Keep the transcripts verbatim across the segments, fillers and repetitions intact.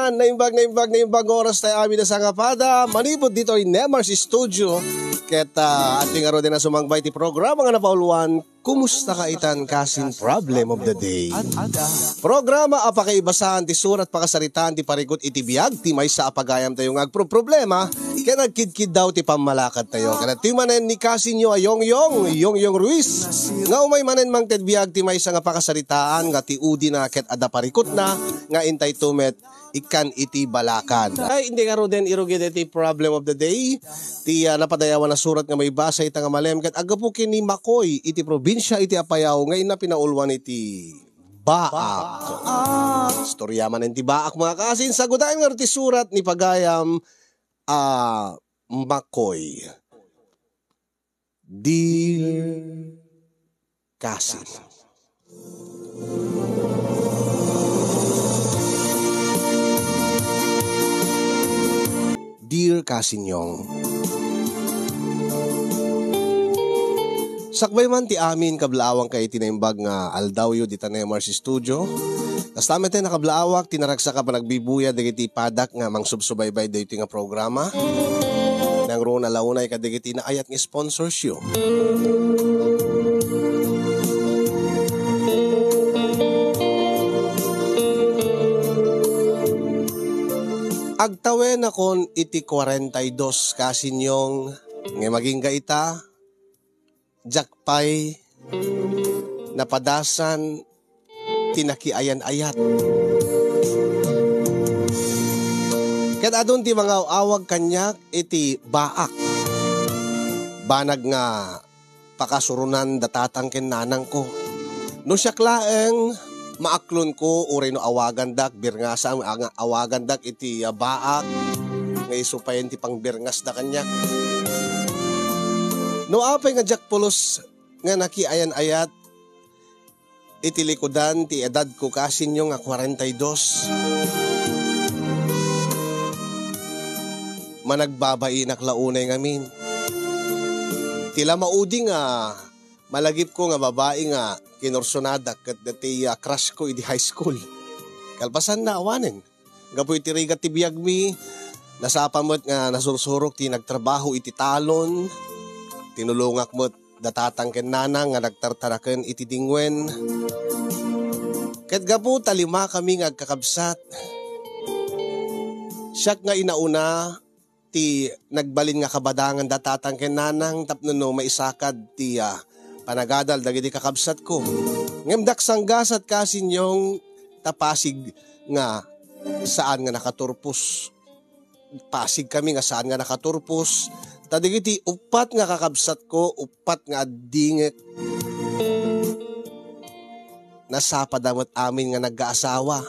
Naimbag, naimbag, naimbag nga oras tayo amin a sangapada. Manipud ditoy Nemar's Studio. Ket, ah, adtoy ngaruden a sumangbay ti programa nga napauluan, Kumusta ka itan, Kasin? Problem of the Day. Programa a pakaibasan ti surat pakasaritaan ti parikut iti biag ti maysa a pagayamtayo nga agproproblema ken agkidkiddaw ti pammalakadtayo. Ket adtoy manen ni kasinyo a Yongyong, Yongyong Ruiz, nga umay manen mangted biag ti maysa nga pakasaritaan nga ti udina ket adda parikutna nga intay tumet ikkan iti balakad. Ay, indi ngaruden irugi daytoy problem of the day. Ti, ah, napadayawan a surat nga maibasa ita nga malem ket aggapu ken ni Makoy iti probinsia iti Apayao nga inna pinauluan iti baak. Istorya manen ti baak, mga kasin. Sagudaen ngarud ti surat ni pagayam a Makoy. Dear Kasin. Dear Kasin Yong, sakbay man ti amin kablaawang kay iti naimbag nga aldawyo dita Nemar's Studio. Kasta met, eh, nakablaawak ti naragsak a panagbibuyat dagiti padak nga mangsubsubaybay daytoy nga programa. Nangruna la unay kadagiti naayat nga sponsorsyo. Agtawenakon iti kuarenta y dos, Kasin Yong, nga agingga ita, diak pay napadasan ti nakiayan-ayat. Ket adun ti mangaw-awag kaniak iti baak. Banag nga pakasuronan da tatang ken nanangko. No siak laeng, maaklonko, uray no awagandak, birngasam nga awagandak iti, ah, baak, nga isu payen ti pangbirngasda kaniak. No apay nga diak pulos nga nakiayan-ayat iti likudan ti edadko, Kasin Yong, nga kuarenta y dos. Managbabainak la unay ngamin. Ti la maudi nga malagipko nga babai nga kinursonadak ket daytoy, ah, crush ko idi high school. Kalpasanna, awanen. Gapu iti rigat ti biagmi, nasapa met nga nasursurok ti nagtrabaho iti talon. Tinulongak met da tatang ken nanang nga nagtartaraken iti dingwen. Ket gapu ta limakami nga agkakabsat, siak nga inauna ti nagbalin nga kabadangan da tatang ken nanang tapno no maisakad ti, ah, panagadal dagiti kakabsatko. Ngem diak sanggasat, Kasin Yong, ta pasig nga saan nga nakaturpos. Pasig kami nga saan nga nakaturpos. Ta dagiti uppat nga kakabsatko, uppat nga addingek. Nasapada met amin nga nagkaasawa.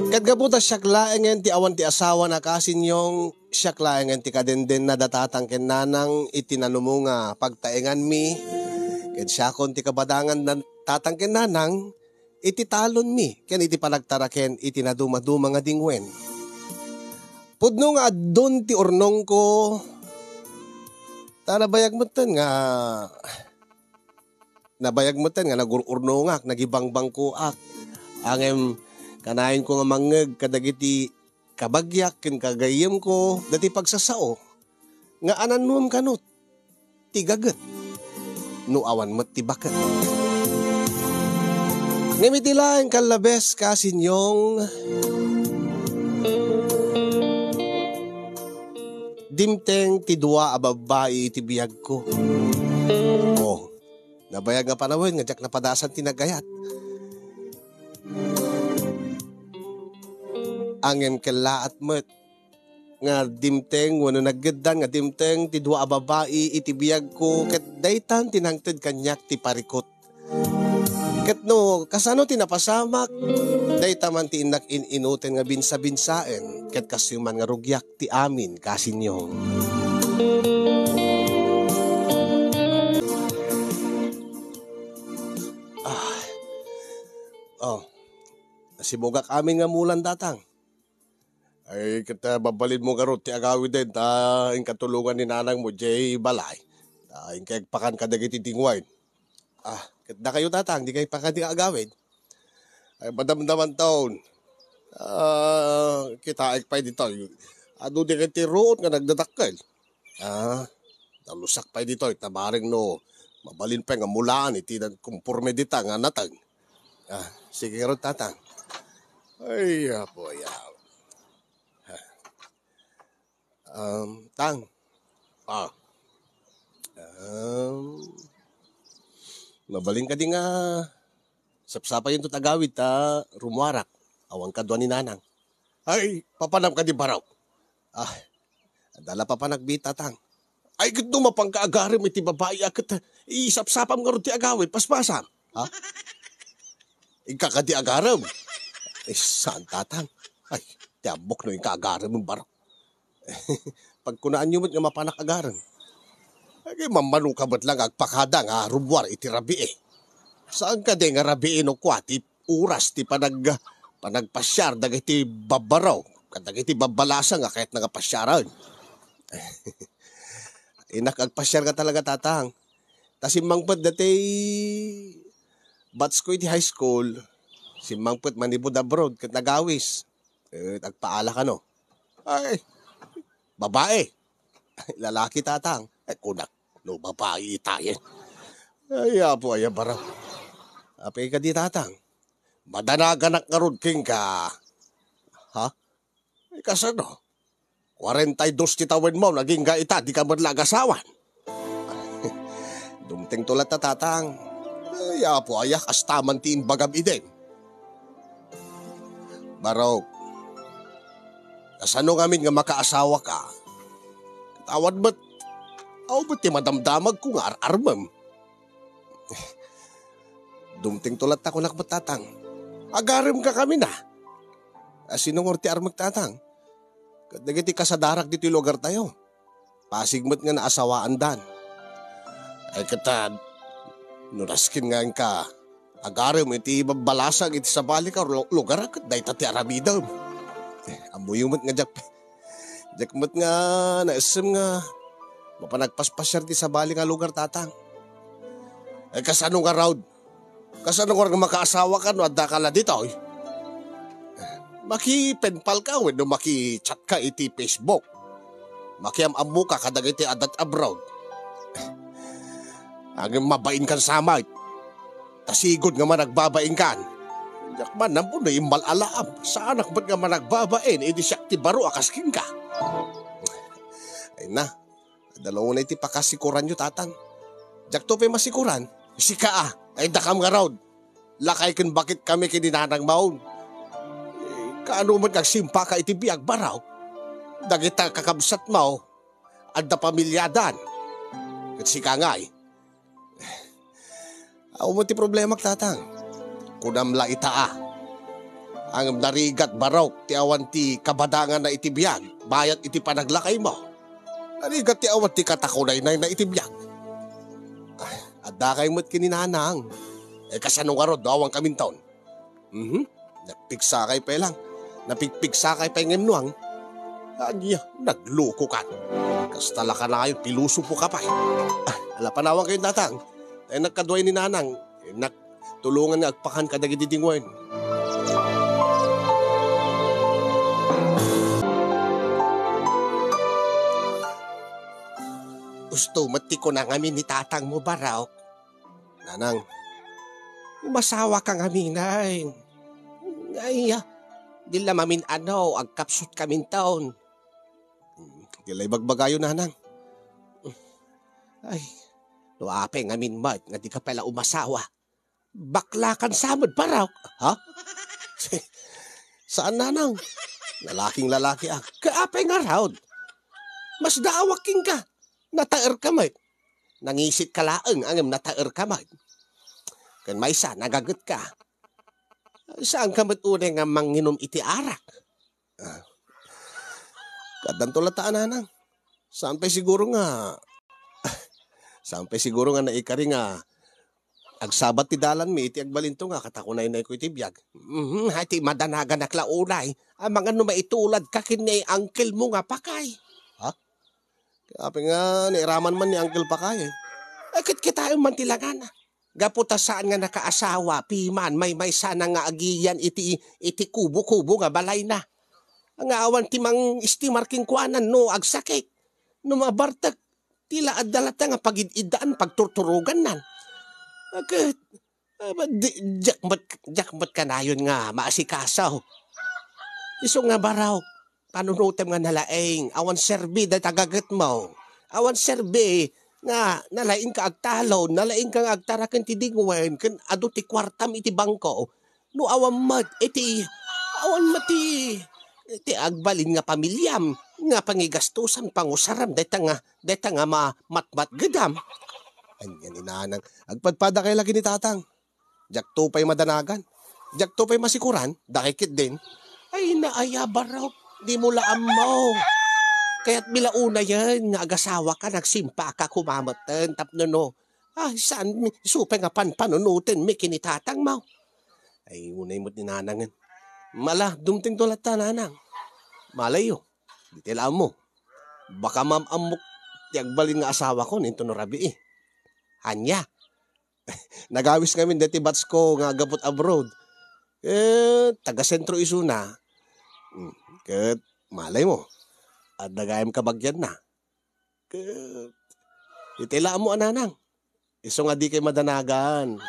Ket gapu ta siak laengen ti awan ti asawa na, Kasin Yong, siak laengen ti kadendenna da tatang ken nanang iti nanumo nga pagtaenganmi. Ket siakon ti kabadangan da tatang ken nanang iti talonmi ken iti panagtaraken iti nadumaduma nga dingwen. Pudno nga addun ti urnongko, ta nabayag metten nga, nabayag metten nga nagur-urnongak, nagibangbangkoak. Ngem kanayon ko nga mangngeg kadagiti kabagiak ken kagayyemko, dati pagsasao nga anannuem kano ti gaget no awan met ti baket. Ngem iti laeng kallabes, Kasin Yong, dimteng ti dua a babbai iti biagko. Oh, nabayag nga panawen nga diak napadasan ti nagayat. Ngem kellaat met nga dimteng wenno naggeddan nga dimteng ti dua a babai iti biagko, ket daytan ti nangted kaniak ti parikut. Ket no kasano ti napasamak, dayta man ti innak in-inuten nga binsa-binsaen, ket kastoy man nga rugiak ti amin, Kasin Yong. Ah. Oh. Nasibugak amin nga mulan datang. Ay, ket, ah, mabalinmo ngarud ti agawiden ta inkatulongan ni nanangmo diay balay. Ta inka agpakan kadagiti dingwain. Ah, Ket dakayo, Tatang, dikay pa kadi agawid? Ay, madamdaman taon. Ah, kitaek pay ditoy. Adu dikay ti ruot nga nagdadakkel. Ah, nalusak pay ditoy, ta bareng no mabalin pay nga mulaan iti nagkonporme dita nga nateng. Ah, sige ngarud, Tatang. Ay, apo, ayaw. Um, Tang. Ah. Um, mabalin kadi nga sapsapayonto ti agawid ta rumuarak. Awan kadua ni Nanang. Ay, papanam kadi, Barok? Ah, adda la papanak, Tatang. Ay, ket no mapanka agarem iti babai a ket isapsapam ngarud ti agawid, paspasam. Ha? Inka kadi agarem? Ay, saan, Tatang? Ay, ti ammok no inka agarem, Barok. Pagkunaanyo met nga mapanak agarem. Ay, mammanuka met lang agpakada nga rumuar iti rabii. Saan kadi nga rabii no kua ti oras ti panag-, panagpasiar dagiti babbaro, kadagiti babbalasang nga kayatna nga pasiaran. Innak agpasiar nga talaga, Tatang. Ta simmangpet dati batch ko iti high school, simmangpet manipud abroad ket nagawis. Ket agpaala kano. Ay, babae. Lalaki, Tatang. Ay, kunak, no babae itayen. Ay, apo, ay, abara. Apay kadi, Tatang? Madanaganak ngarud kenka. Ha? Ay, kasano? Kuarenta y dos ti tawenmo, nagingga ita, dika met la agasawan. Dumtengto latta, Tatang. Ay, apo, aya, kasta man ti imbagam idin. Barok, kasano ngamin nga makaasawa ka? Ket awan met, aw met ti madamdamag ko nga ar-armem. Dumtengto latta kunak met, Tatang. Agarem ka kami na. A, sino ngarud ti armek, Tatang? Ket dagiti kasadarak ditoy lugar tayo. Pasig met nga naasawaandan. Ay, ket, ah, no nasken nga inka agarem iti babbalasang iti sabali nga lu-, lugar, ket dayta ti aramidem. Eh, ammoyo met nga diak, diak met nga naisem nga mapan agpaspasiar ti sabali nga lugar, Tatang. Ay, kasano ngarud? Kasano nga makaasawa ka no adda ka la ditoy? Maki-penpal ka wenno maki-chat ka iti Facebook. Makiam-ammo ka kadagiti adda abroad. Ngem mabain kan samay. Ta sigud nga managbabain kan. Diak man ammo no immal-alaam. Saanak met nga managbabain idi siak ti baro a kas kenka. Ay na, adda la unay ti pakasikuranyo, Tatang. Diakto pay masikuran. Sika a, ay dakam ngarud. Lakay ken bakit kami ken ni Nanang Maon. Eh, kaano met nga agsimpaka iti biag, Barok? Dagita kakabsatmo, adda pamiliadan. Ket sika ngay. Awan met ti problemak, Tatang. Kunam la ita a. Ngem narigat, Barok, ti awan ti kabadanganna iti biag, bayat iti panaglakaymo. Narigat ti awan ti katakunaynayna iti biag. Ay, adda kay met ken ni Nanang. Eh, kasano ngarud no awan kaminton? Mhm. Nagpigsakay pay lang. Napigpigsakay pay ngem nuang. Ania, nagluko kan. Kasta la kanayon, pilosopo ka pay. Ah, ala, panawan kayo, Tatang. Tay nagkaduay ni Nanang. Nak-, tulongan nga agpakan kadagiti dingwen. Gusto met ti kuna ngamin ni tatangmo, Barok. Nanang, umasawa ka ngamin, ay. Ay, ah, di la mamin-ano, agkapsut kaminton. Hmm, di la ibagbagayo, Nanang. Ay, no apay ngamin met nga di ka pala umasawa. Bakla kan sa met, Barok. Ha? Saan, Nanang? Lalaking lalaki, ah. Kaapay nga raon? Mas daawak kenka. Nataer ka met. Nangisit ka laeng, ngem nataer ka met. Ken maysa, nagaget ka. Saan ka met unay nga manginom iti arak? Ah. Kaddanto latta, Nanang. Saan pay siguro nga, saan pay siguro nga naikari nga agsabat ti dalanmi iti agbalinto nga katakunaynayko iti biag. Mhm, hay ti madanaganak la unay. Amangan no maitulad ka ken ni uncle mo nga Pakay. Ha? Apay nga nairaman man ni Uncle Pakay, eh. Ay, kitkitaem man ti langana. Gapu ta saan nga nakaasawa, piman, maymaysa na nga agiyan iti, iti kubo-kubo nga balayna. Nga awan ti mang-estimar kenkuana no agsakit, no mabartek, ti la adda latta nga pagid-iddaan, pagturturogannan. Ket, ah, di, diak met, diak met kanayon nga maasikaso. Isu nga baro, panunotem nga nalaing, awan serbi dayta gagetmo. Awan serbi nga nalaingka agtalon, nalaingka nga agtaraken ti dingwen, ken adu ti kuartam iti bangko. No awan met iti, awan met ti, ti agbalin nga pamiliam, nga pangigastusan, pangusaram, dayta nga, dayta nga ma-, matmatgedam. Ania ni Nanang, agpadpadakay la ken ni Tatang. Diakto pay madanagan. Diakto pay masikuran, dakay ketdin. Ay, naaya, baro, dimo la ammo. Kayatmi la unayen nga agasawaka, nagsimpaka koma metten, tapno no, ah, saan, isu pay nga panpanunotenmi ken ni Tatangmo. Ay, unay met ni Nanangen. Mala, dumtengto latta, Nanang. Malay yo, di ti la ammo. Baka maam-ammok ti agbalin nga asawako, inton no rabii. Ania? Nagawis ngamin daytoy batch ko nga aggapu abroad. Eh, taga-sentro isuna. Hmm, ket malay mo, adda gayam kabagianna. Ket iti la ammo a Nanang. Isu nga dikay madanagan.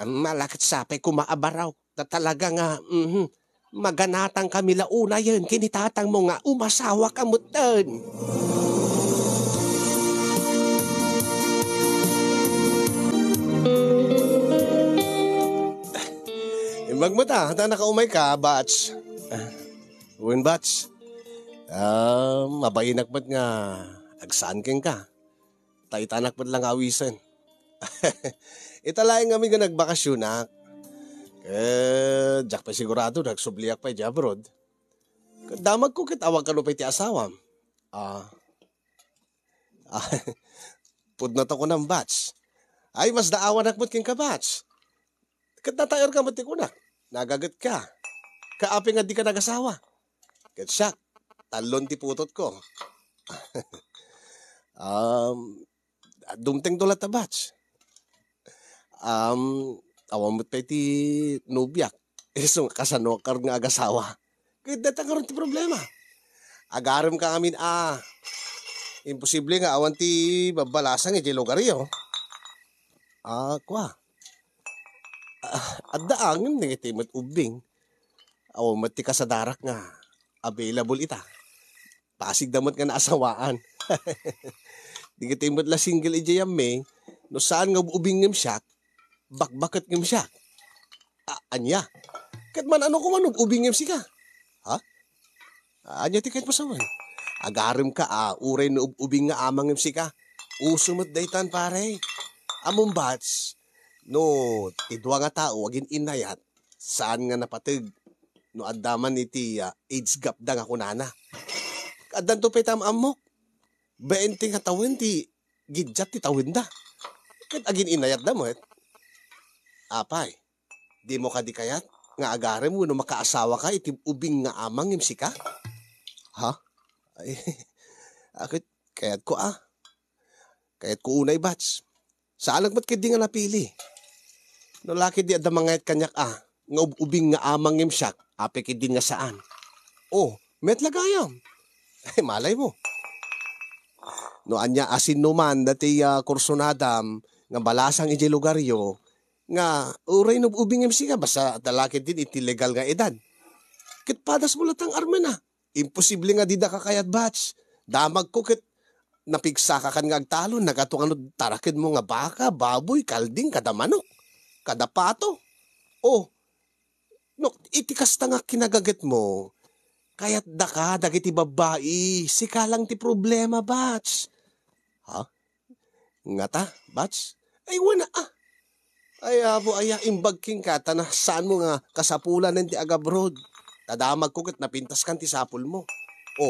Am, ala ket sapay koma a baro. Ta talaga nga, mhm, maganatangkami la unayen ken ni Tatangmo nga umasawaka metten. Imbag met a, ta nakaumayka, Bats. Ah, wen, Bats. Ah, mabainak met nga agsaan kenka. Ta itanak met la nga awisen. Ita laeng ngamin nga nagbakasionak. Ket diak pay sigurado, nagsubliak pay idiay abroad. Ket damagko ket awan kano pay ti asawam. Ah. Ah, pudno ta kunam, Bats. Ay, masdaawanak met kenka, Bats. Ket nataerka met ti kunak. Nagagetka. Kaapay nga dika nagasawa. Ket siak, tallon ti putotko. Um, dumtengto latta, Bats. Um, awan met pay ti nobiak. Isu nga kasano nga agasawa. Ket dayta ngarud ti problema. Agarem ka amin a. Imposible nga awan ti babbalasang idiay lugaryo. Ah, kua. Ah, adda angem dagiti met ubbing. Awan met ti kasadarak nga available ita. Pasig da met nga naasawaan. Dagiti met la single idiay ammi, no saan nga ub-ubing ngem siak, bakbaket ngem siak. A-, ania? Ket man-ano koma no ub-ubing ngem sika? Ha? Ania ti kayatmo sawen? Agarem ka a, uray no ub-ubing nga amang ngem sika. Uso met daytan, pare. Ammom, Bats, no ti dua nga tao agin-innayat, saan nga napateg no adda man iti, ah, age gap da nga kunana. Addanto pay ti am-ammok. Bainte nga tawen ti giddiat ti tawenda. Ket agin-innayatda met. Apay, dimo kadi kayat nga agarem wenno makaasawaka iti ubing nga amang ngem sika? Ha? Ay, a, ket kayatko a. Kayatko unay, Bats. Saanak met ketdi nga napili. No la ketdi adda mangayat kaniak a, nga ub-ubing nga amang ngem siak, apay ketdi nga saan. O, met la gayam. Ay, malay mo. No ania a sinno man dati a kursunadam nga balasang idiay lugaryo, nga uray no ub-ubing ngem sika, basta adda la ketdi iti legal nga edad. Ket padasmo latta nga armena. Imposible nga dida kakayat, Bats. Damagko ket napigsakakan nga agtalon, nagatuan no tarakenmo nga baka, baboy, kalding, kada manok, kada pato. O, no, iti kasta nga kinagagetmo, kayatdaka dagiti babbai, sika lang ti problema, Bats. Ha? Ngata, Bats? Ay, wen, ah. Ay, apo, aya, imbag kenka, ta na, saanmo nga kasapulanen ti agabroad. Ta damagko ket napintaskan ti sapulmo. O,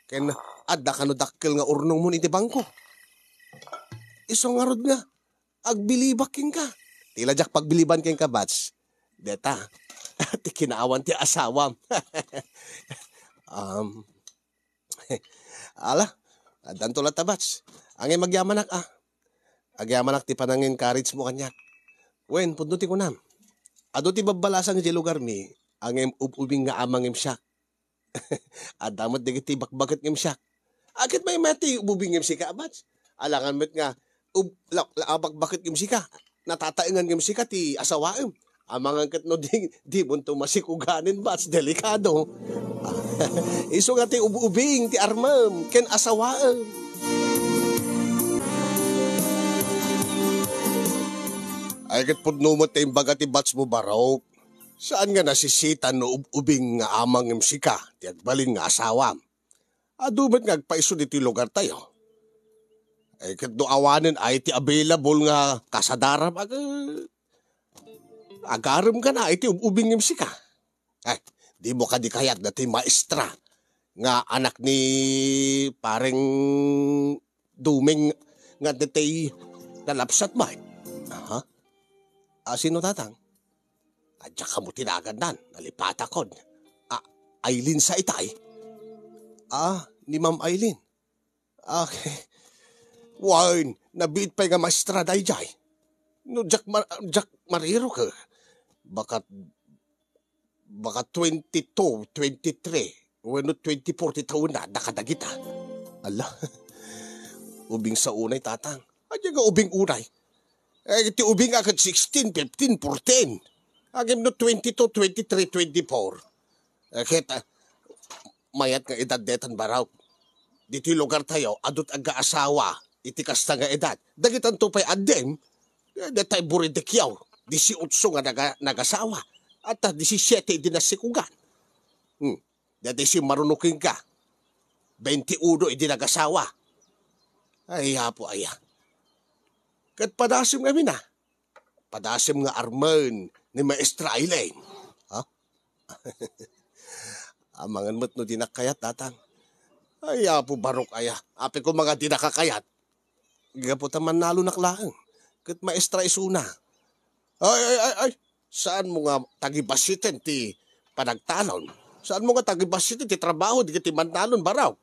ken adda kano dakkel nga urnongmon iti bangko. Isu ngarud nga, agbilibak kenka. Ti la diak pagbiliban kenka, Bats. Deta, ti kinaawan ti asawam. Um, Ala, addanto latta, Bats. Angay magyamanak, a. Agyamanak ti panang-encourage mo kaniak. Wen, pudno ti kunam. Adu ti babbalasang idiay lugarmi, ngem ub-ubing nga amang ngem siak. Adda met dagiti bakbaket ngem siak. Ket maymayat ti ub-ubing ngem sika, Bats. Alangan met nga, ub-, la-, la-, bakbaket ngem sika. Natataengan ngem sika ti asawaem. Amangan ket no di, dimonto masikuganen, Bats, delikado. Isu nga ti ub-ubing ti armem ken asawaem. Ay, ket pudno met ti imbaga ti Bats mo, Barok. Saan nga nasisitan no ub-ubing nga amang ngem sika ti agbalin nga asawam. Adu met nga agpaiso ditoy lugartayo. Ay, ket no awanen ay ti available nga kasadaram, ag-, agarem kana ay ti ub-ubing ngem sika. Ay, dimo kadi kayat dati maestra nga anak ni Pareng Dumeng nga dati nalapsat met? Aha. Ah, sino, Tatang? Adda kamo ti nagandan, nalipatakon. Ah, Aileen sa itay? Ah, ni Ma'am Aileen. Ah, wen, nabiit pay nga maestra dayjay. No, diak mar-, diak marirok, eh. Baka, baka twenty-two, twenty-three, wenno twenty-four ti taonna, dakadagita. Ala, ubing sa unay, Tatang. Ania nga ubing unay? Eh, ti ubing a ket sixteen, fifteen, fourteen. Agim no twenty-two, twenty-three, twenty-four. Eh, ket, ah, mayat nga edad detan, Barok. Ditoy lugartayo, adu't agga-asawa iti kasta nga edad. Dagitanto pay addim, eh, detay buridikyaw, disiotso nga naga-, nagasawa. At, ah, disisiete idi nasikugan. Hmm. Dati simmaruno kenka, baintiuno idi nagasawa. Ay, Apo, aya. Ket padasem ngamin a. Padasem nga armen ni Maestra Aileen. Ha? Amangan met no dinak kayat, Tatang. Ay, Apo Barok, aya. Apay koma nga dinaka kayat. Gapu ta mannalonak laeng. Ket maestra isuna. Ay, ay, ay, ay. Saanmo nga tagibasiten ti panagtalon? Saanmo nga tagibasiten ti trabaho dagiti mannalon, Barok?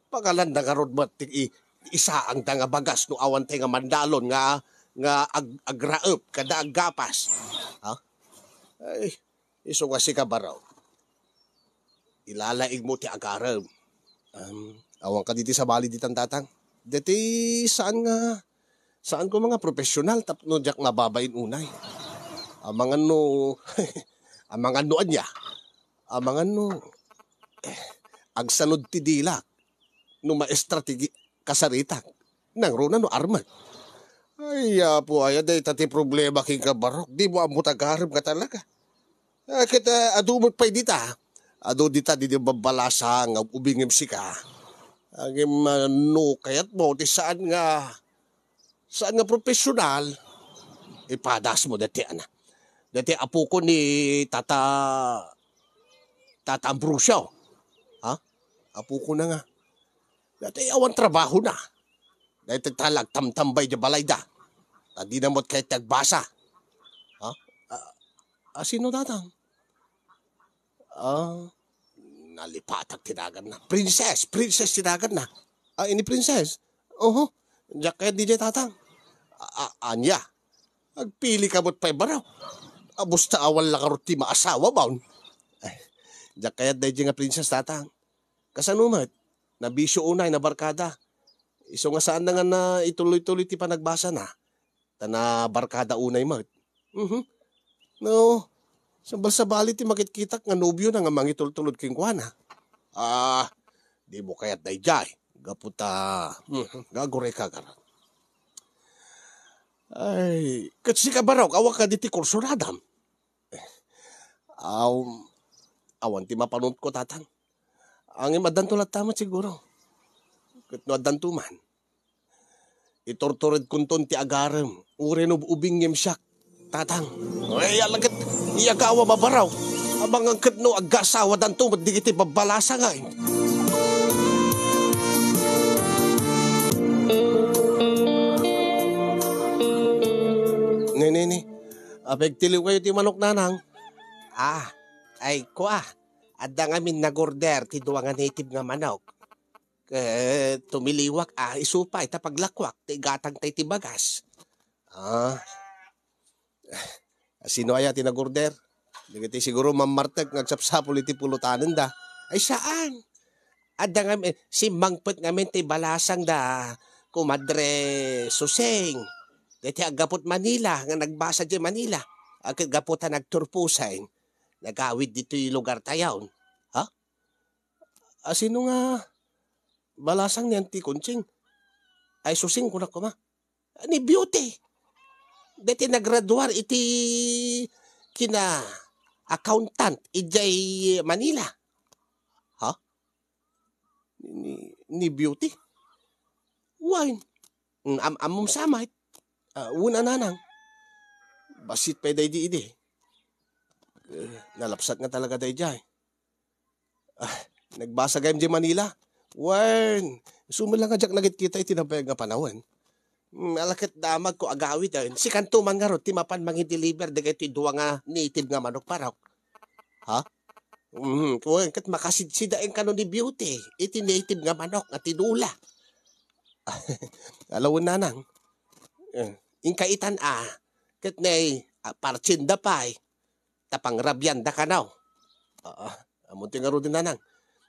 Pangalanda ngarud met ti i-, isaangda nga bagas no awantay nga mannalon nga, nga ag-, agraep kada aggapas. Ha? Ay, isu nga sika, Barok. Ilalaigmo ti agarem. Am, awan kadi ti sabali ditan, Tatang? Deti saan nga, saan koma nga professional tapno diak mababain unay. Amangan no, amangan no ania? Amangan no, eh, agsanod ti dilak no maestra ti gi-, kasaritak. Nangruna no armen. Ay, Apo, aya dayta ti problema kenka, Barok. Dimo ammo ti agarem nga talaga. Ah, ket, ah, adu met pay dita. Adu dita, didi babbalasang nga ubingem sika. Ngem, ah, no kayatmo ti saan nga, saan nga professional, ipadasmo dati, ana. Dati apoko ni Tata, Tata Ambrosio. Ha? Apoko na nga. Dati awan trabahona. Dayta ta la agtamtambay di balayda. Ta dina met kayat ti agbasa. Ha? Ah, ah, sino, Tatang? Ah, nalipatak ti naganna. Princess, Princess ti naganna. Ah, ini Princess? Oho. Diak kayat diay, Tatang. A-, a-, ania? Agpili ka met pay, Barok. Abus ta awan la ngarud ti maasawa, baon. Eh, diak kayat daydiay nga Princess, Tatang. Kasano met? Nabisio unay, nabarkada. Isu nga saan na nga na ituloy-tuloy ti panagbasana. Ta nabarkada unay met. Mhm. No, sabal-sabali ti makitkitak nga nobiona nga mangitultulod kenkuana. Ah, dimo kayat daydiay. Gapu ta, mhm, gaguray ka, garang. Ay, ket sika, Barok, awan kadi ti kursuradam? Aw, awan ti mapanunotko, Tatang. Ngem addanto latta met siguro. Ket no addanto man, iturturedkonton ti agarem, uray no ubingem siak, Tatang. Ay, ala ket, iyagawa, Barok. Amangan ket no aggasawadanto met dagiti babbalasang. Ne, ne, ne. Apay agtiliwkayo ti manok, Nanang? Ah, ay, kua. Adda ngamin nag-order ti dua nga native nga manok. Eh, tumiliwak, ah, isu pay ta paglakuak, ti igatangtay ti bagas. Ah. Sino aya ti nag-order? Dagiti siguro mammartek nga agsapsapul iti pulutanenda. Ay, saan. Adda ngamin, simmangpet ngamin ti balasang da Kumadre Suseng. Daytoy aggapu't Manila, nga nagbasa diay Manila. Aggapu ta nagturpusen. Nagawid ditoy lugar tayon. Ha? A, sino nga balasang ni Auntie Conching? Ay, Susing, kunak koma. Ni Beauty. Daytoy nagraduar iti kina accountant idiay Manila. Ha? Ni, ni Beauty? Wen. Mm, am-, ammom sa met. Ah, wen a nanang. Bassit pay daydi idi. Eh, nalapsat nga talaga daydiay. Ah, nagbasa gayam diay Manila. Wen, isu met la nga diak nakitkita iti nabayag nga panawen. Mm, ala ket damagko agawiden. Sikanto man ngarud ti mapan mangideliver dagitoy dua nga native nga manok, Barok. Ha? Mm, wen, ket makasidsidaen kano ni Beauty iti native nga manok nga tinula. Ala wen, nanang. Eh, inka itan a, ket nay, ah, partsenda pay. Ta pangrabianda kano. Aa, ammon ti ngaruden, nanang.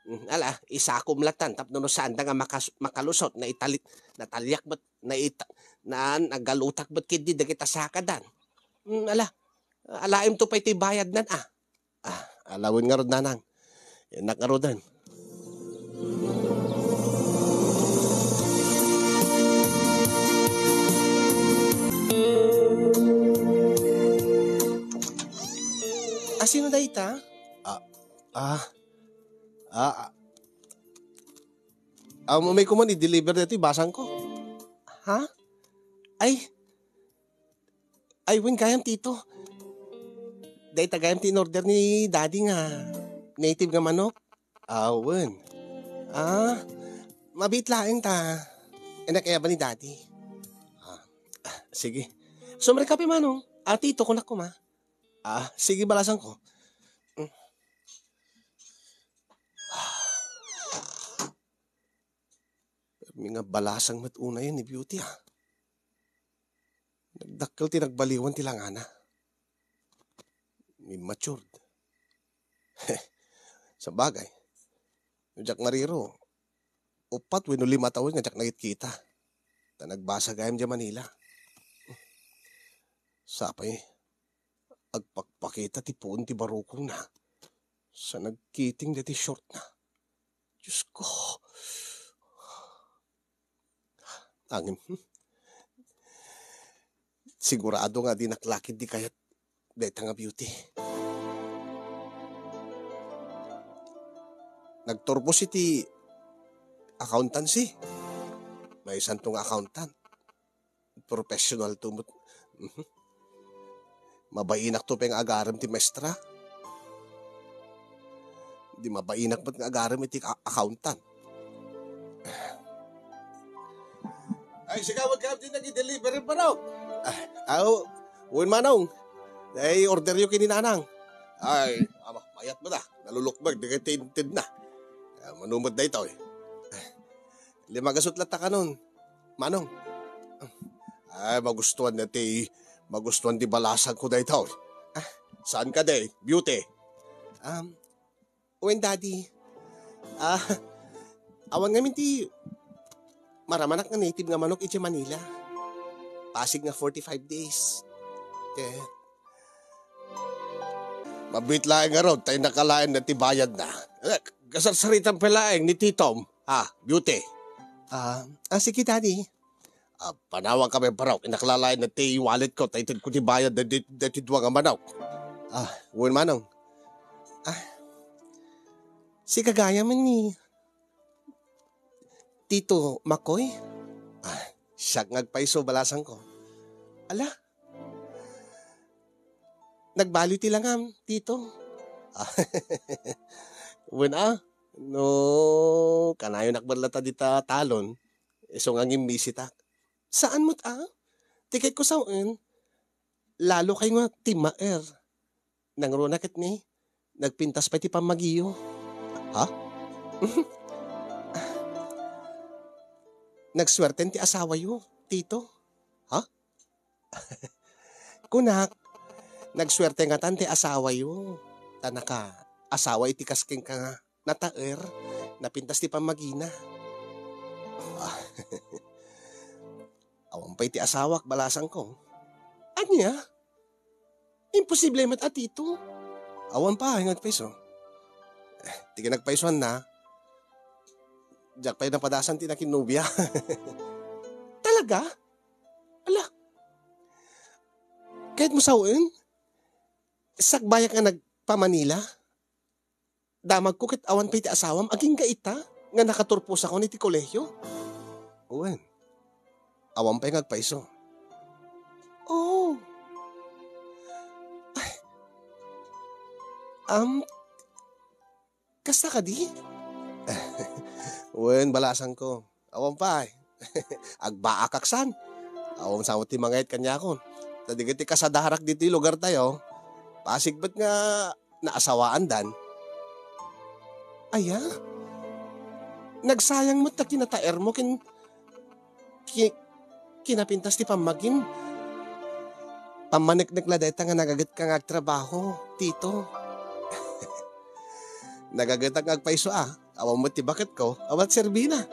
Mm, ala, isakom latan tapno no saanda nga makas-, makalusot, naitalit, nataliak met, naita-, na, nagalutak met ketdi dagita sakadan. Mm, ala, alaemto pay ti bayadnan, a. Ah, ala wen ngarud, nanang. Innak ngaruden. A, sino dayta? Ah, ah, ah, ah. Ah, may kuman i-deliver daytoy basangko. Ha? Ay, ay, wen gayam, Tito. Dayta gayam ti in-order ni Daddy nga native nga manok. Ah, wen. Ah, mabiit laeng ta. Innak aya ba ni Daddy? Ah, ah, sige. Sumrekka pay, Manong. Ah, Tito, kunak koma. Ah, sige, balasangko. Mm. Permi nga balasang met unayen ni Beauty, ah. Nagdakkel ti nagbaliwan ti langana. Immatured. Sabagay, no diak mariro, uppat wenno lima tawen nga diak nakitkita. Ta nagbasa gayam diay Manila. Sapay, agpakpakita ti puon ti barukongna. Sa nagkiting daytoy shortna. Diyos ko. Angin, hmm. Sigurado nga dinak la ketdi kayat dayta nga Beauty. Nagturpos iti accountancy. Maysanto nga accountant. Professional to met. Mhm. Mabainakto pay nga agarem ti maestra. Di mabainak met nga agarem iti a-, accountant. Ay, sika met gayam ti nag-deliver, Manong. Ah, aw, wen, Manong. Ay, orderyo ken ni Nanang. Ay, ama, mayat met a. Nalulukmeg dagiti intedna. Ah, mano met daytoy. Lima gasut latta kanon, Manong. Ay, magustuhan na ti, magustuhan ti balasangko daytoy. Ah, saan kadi, Beauty? Um, wen, Daddy. Ah, awan ngamin ti maramanak nga native nga manok idiay Manila. Pasig nga forty-five days. Ket mabiit laeng ngarud, ta innak alaenna ti bayadna. Eh, kasarsaritam pay laeng ni Titom. Ah, Beauty. Ah, ah, sige, Daddy. Ah, panawanka pay, Barok. Innak la laenna ti walletko, ta itedko ti bayad daytoy, daytoy dua nga manok. Ah, wen, Manong. Ah, sika gayam ni Tito Makoy? Ah, siak nga agpayso, balasangko. Ala, nagbaliw ti langam, Tito. Ah, wen a, no kanayonak met latta dita talon, isu nga agimbisitak. Saan met a? Tikayko sawen, lalo kay nga timmaer. Nangruna ket ni, nagpintas pay ti pammagiyo. Ha? Nagsuerten ti asawayo, Tito. Ha? Kunak, Nagsuerte ngatan ti asawayo. Ta naka-asawa iti kas kenka nga nataer, napintas ti pammagina. Ah, awan pay ti asawak, balasangko. Ania? Imposible met a, Tito. Awan pay nga agpayso. Eh, ti kinagpaysuanna, diak pay napadasan ti nakinnobia. Talaga? Ala, kayatmo sawen? Sakbayak nga nagpa-Manila? Damagko ket awan pay ti asawam agingga ita nga nakaturposakon iti kolehio? Wen, awan pay nga agpayso. Oh. Ay. Am, kasta kadi? Wen, balasangko. Awan pay. Agbaakak san. Awan sa ti mangayat kaniakon. Ta dagiti kasadarak ditoy lugartayo, pasig met nga naasawaandan. Aya? Nagsayang met ta kinataermo ken ki-, kinapintas ti pammagim. Pammaneknek la dayta nga nagagetka nga agtrabaho, Tito. Nagagetak nga agpayso a. Awan met ti baketko, awan serbina.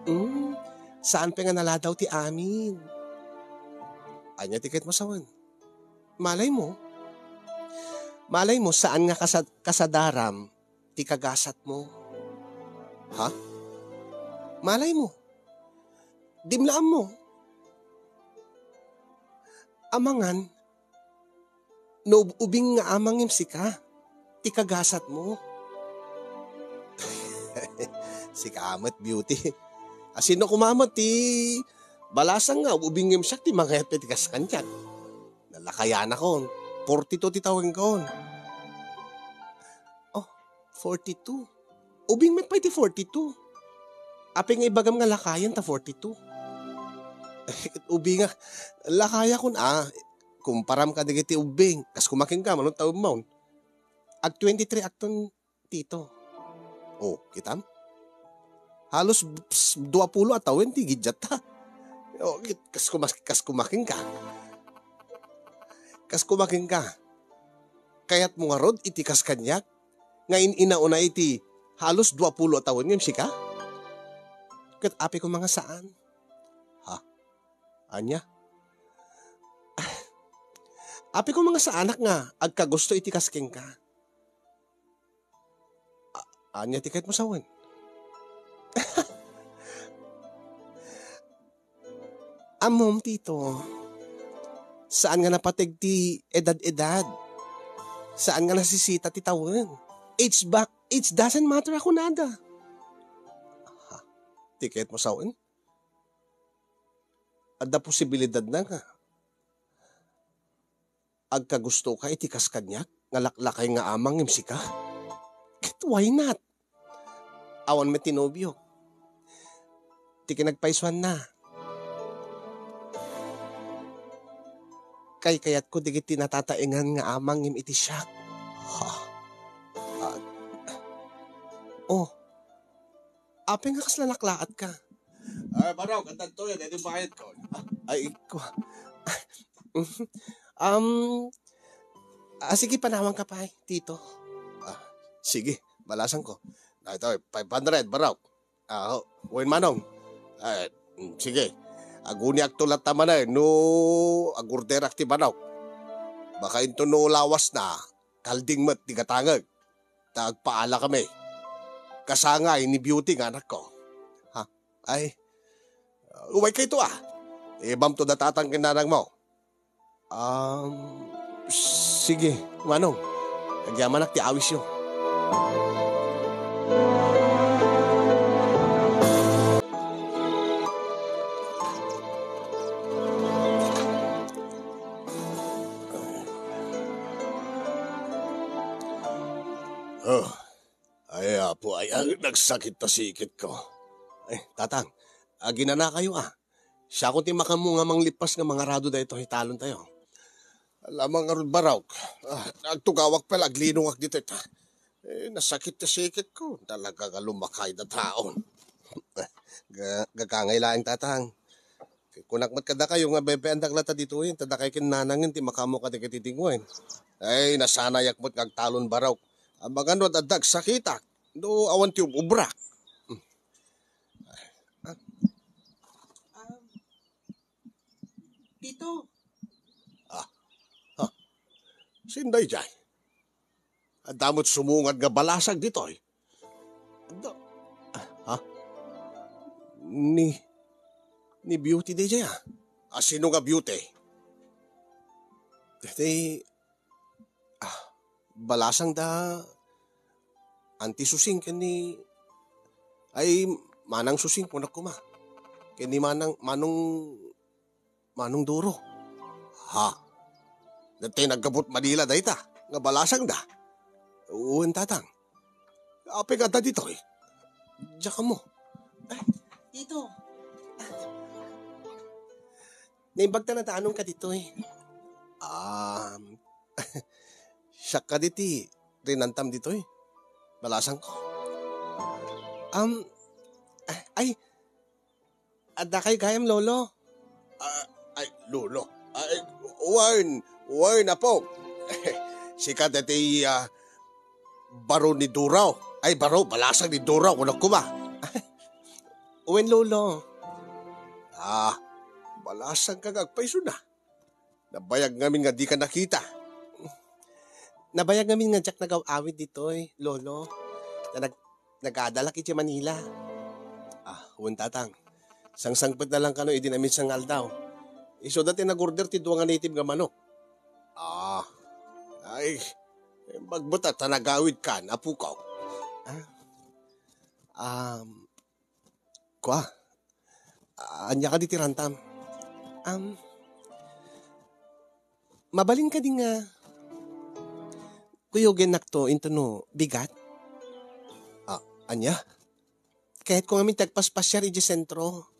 Mm, saan pay nga naladaw ti amin. Ania ti kayatmo sawen? Malay mo? Malay mo, saan nga kasad-, kasadaram ti kagasatmo? Ha? Malay mo? Dimlaam mo? Amangan, no ub-, ubing nga amangim sika, ti kagasatmo. Sika met, Beauty. Asino koma met ti balasang nga ub-, ubingem siak ti mangayat ti kas kaniak? Nalakayanakon. Forty-two ti tawenkon. Oh, forty-two. Ubing met pay ti forty-two. Apay nga ibagam nga lakayan ta forty-two? Ubing nga, lakayakon a, kumparam kadagiti ubing. Kas kumakin ka, manong taon mo. Ag twenty-three akton, Tito. Oh, kitam? Halos, ps-, dua pulo a tawen ti gidjatta. Oh, kit-, kas kumas-, kas kumakin ka. Kas kumakin ka. Kayatmo ngarud iti kas kaniak nga in-inauna iti halos dua pulo a tawen ngem sika? Ket apay koma nga saan. Ha? Ania? Apay koma nga saanak nga agkagusto iti kas kenka? A-, ania ti kayatmo sawen? Ammom, Tito, saan nga napateg ti edad-edad. Saan nga nasisita ti tawen. Age ba-, age doesn't matter a kunada. Ha? Ti kayatmo sawen? Adda posibilidad na nga agkagustoka iti kas kaniak nga laklakay nga amang ngem sika? Ket why not? Awan met ti nobiok. Ti kinagpaysuanna, kaykayatko dagiti natataengan nga amang ngem iti siak. Ha? Ah. Oh. Apay nga kasla naklaatka? Ay, Barok, addanto yan. Ito bayad ko. Ay, ko. Um, ah, sige, panawanka pay, Tito. Ah, sige, balasangko. Na, ito, five hundred, Barok. Ah, wen, Manong. Eh, mm, sige. Aguniakto latta manen no agorderak ti manok. Baka inton no lawasna, kalding met ti gatangek. Ta agpaalakami. Kasangay ni Beauty nga anakko. Ha? Ay, umaykayto a. Ibamto da tatang ken nanangmo. Um, sige, Manong. Agyamanak ti awisyo. Oh, ay, Apo, ay, ay, nagsakit ta sikitko. Ay, Tatang, aginanakayo a. Siakon ti makammo nga manglippas nga mangarado daytoy talontayo. Alamang ngarud, Barok. Ah, agtugawak pay la aglinongak ditoy ta. Eh, nasakit ti sikitko. Talaga nga lumakay da taon. Ga-, gagangay laeng, Tatang. Kunak met kadakayo nga bebe-, andak latta ditoy, ta dakay ken nanangen ti makaammo kadagiti dingwen. Ay, nasanayak met nga agtalon barok. Amangan no adda agsakitak, no awan ti ub-ubrak. Ah, Tito. Ah, ha. Sinday jay? Adda met sumungad nga balasag ditoy. Adda, ah, ha? Ni, ni Beauty dayjay, ah. Ah, sino nga Beauty? Daytoy, ah, balasang da Auntie Susing ken ni, ay, Manang Susing, kunak koma. Ken ni Manang, Manong, Manong Duro. Ha? Daytoy naggabu't Manila dayta, nga balasang da. Wen, Tatang. Apay nga adda ditoy? Diak ammo. Tito. Naimbag ta nataanong ka ditoy. Um, siak kadi ti rinantam ditoy. Balasangko. Um, ay, adda kay gayam, Lolo? Ah, ay, Lolo. Ay, wen, wen, apo. Sika daytoy, ah, baro ni Duraw. Ay, baro, balasang ni Duraw, kunak koma. Wen, Lolo. Ah, balasang ka nga agpaysona. Nabayag ngamin nga dika nakita. Nabayag ngamin nga diak nagaw-awid ditoy, Lolo. Ta nag-, nagadalak iti Manila. Ah, wen, Tatang. Sangsangpet na lang kano idi naminsan nga aldaw. Isuda ti nag-order ti dua nga native nga manok. Ah, ay, magbuta ta nagawid kan, apoko. Ah, um, Kua, ania kadi ti rantam? Am, mabalin kadi nga kuyogennakto intono bigat? Ah, ania? Kayatko ngamin ti agpaspasiar idiay sentro.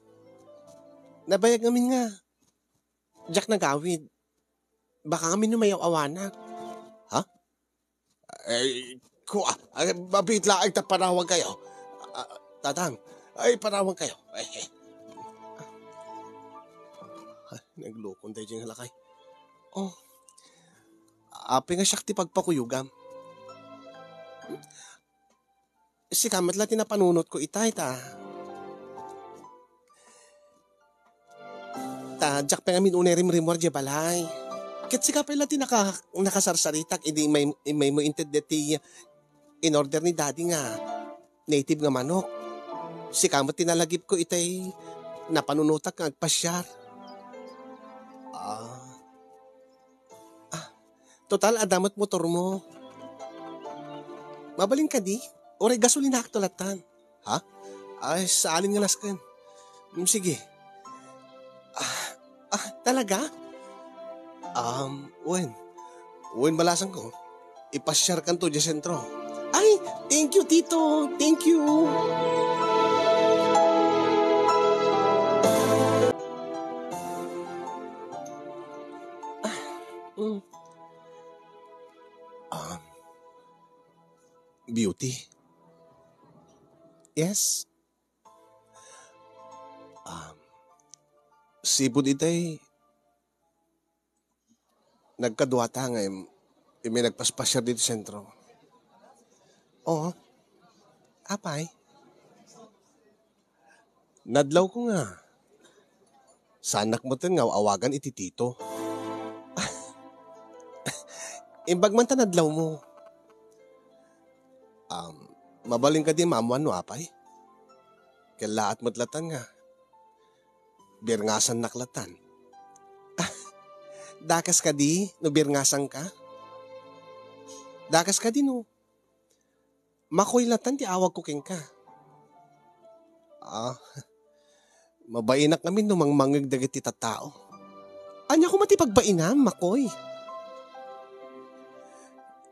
Nabayag ngamin nga diak nagawid. Baka ngamin no mayaw-awanak. Ha? Ay, kua, ay, mabiit laeng ta panawagkayo. Ah, Tatang, ay, panawagkayo. Ay, ay. Ah, naglukon tayo dyan lakay. Oh, apay nga siak ti pagpakuyogam. Sika met la ti napanunotko itay, ta. Ta, diak pay ngamin unay rimrimmuar diay balay. Ket sika pay la ti naka-, nakasarsaritak idi may, may mo inted deti in-order ni Daddy nga native nga manok. Sika met ti nalagipko itay napanunotak nga agpasiar. Ah. Ah, total, adda met motormo. Mabalin kadi? Uray gasolinaakto lattan. Ha? Ay, saalin nga nasken. Mm, sige. Ah, ah, talaga? Um, wen. Wen, balasangko. Ipasiarkanto diay sentro. Ay, thank you, Tito. Thank you. Ah, mm. Um, Beauty. Yes? Um, sipud itay nagkaduata nga im-, imay nagpaspasiar ditoy sentro. Oo. Apay? Nadlawko nga. Saanak metten nga awagan iti Tito. Imbag man ta nadlawmo. Um, mabalin kadi maammuan no apay? Kellaat met lattan nga birngasannak lattan. Dakes kadi no birngasanka? Dakes kadi no Makoy lattan ti awagko kenka. Ah, mabainak ngamin no mangmangngeg dagiti tattao. Ania koma ti pagbainam, Makoy?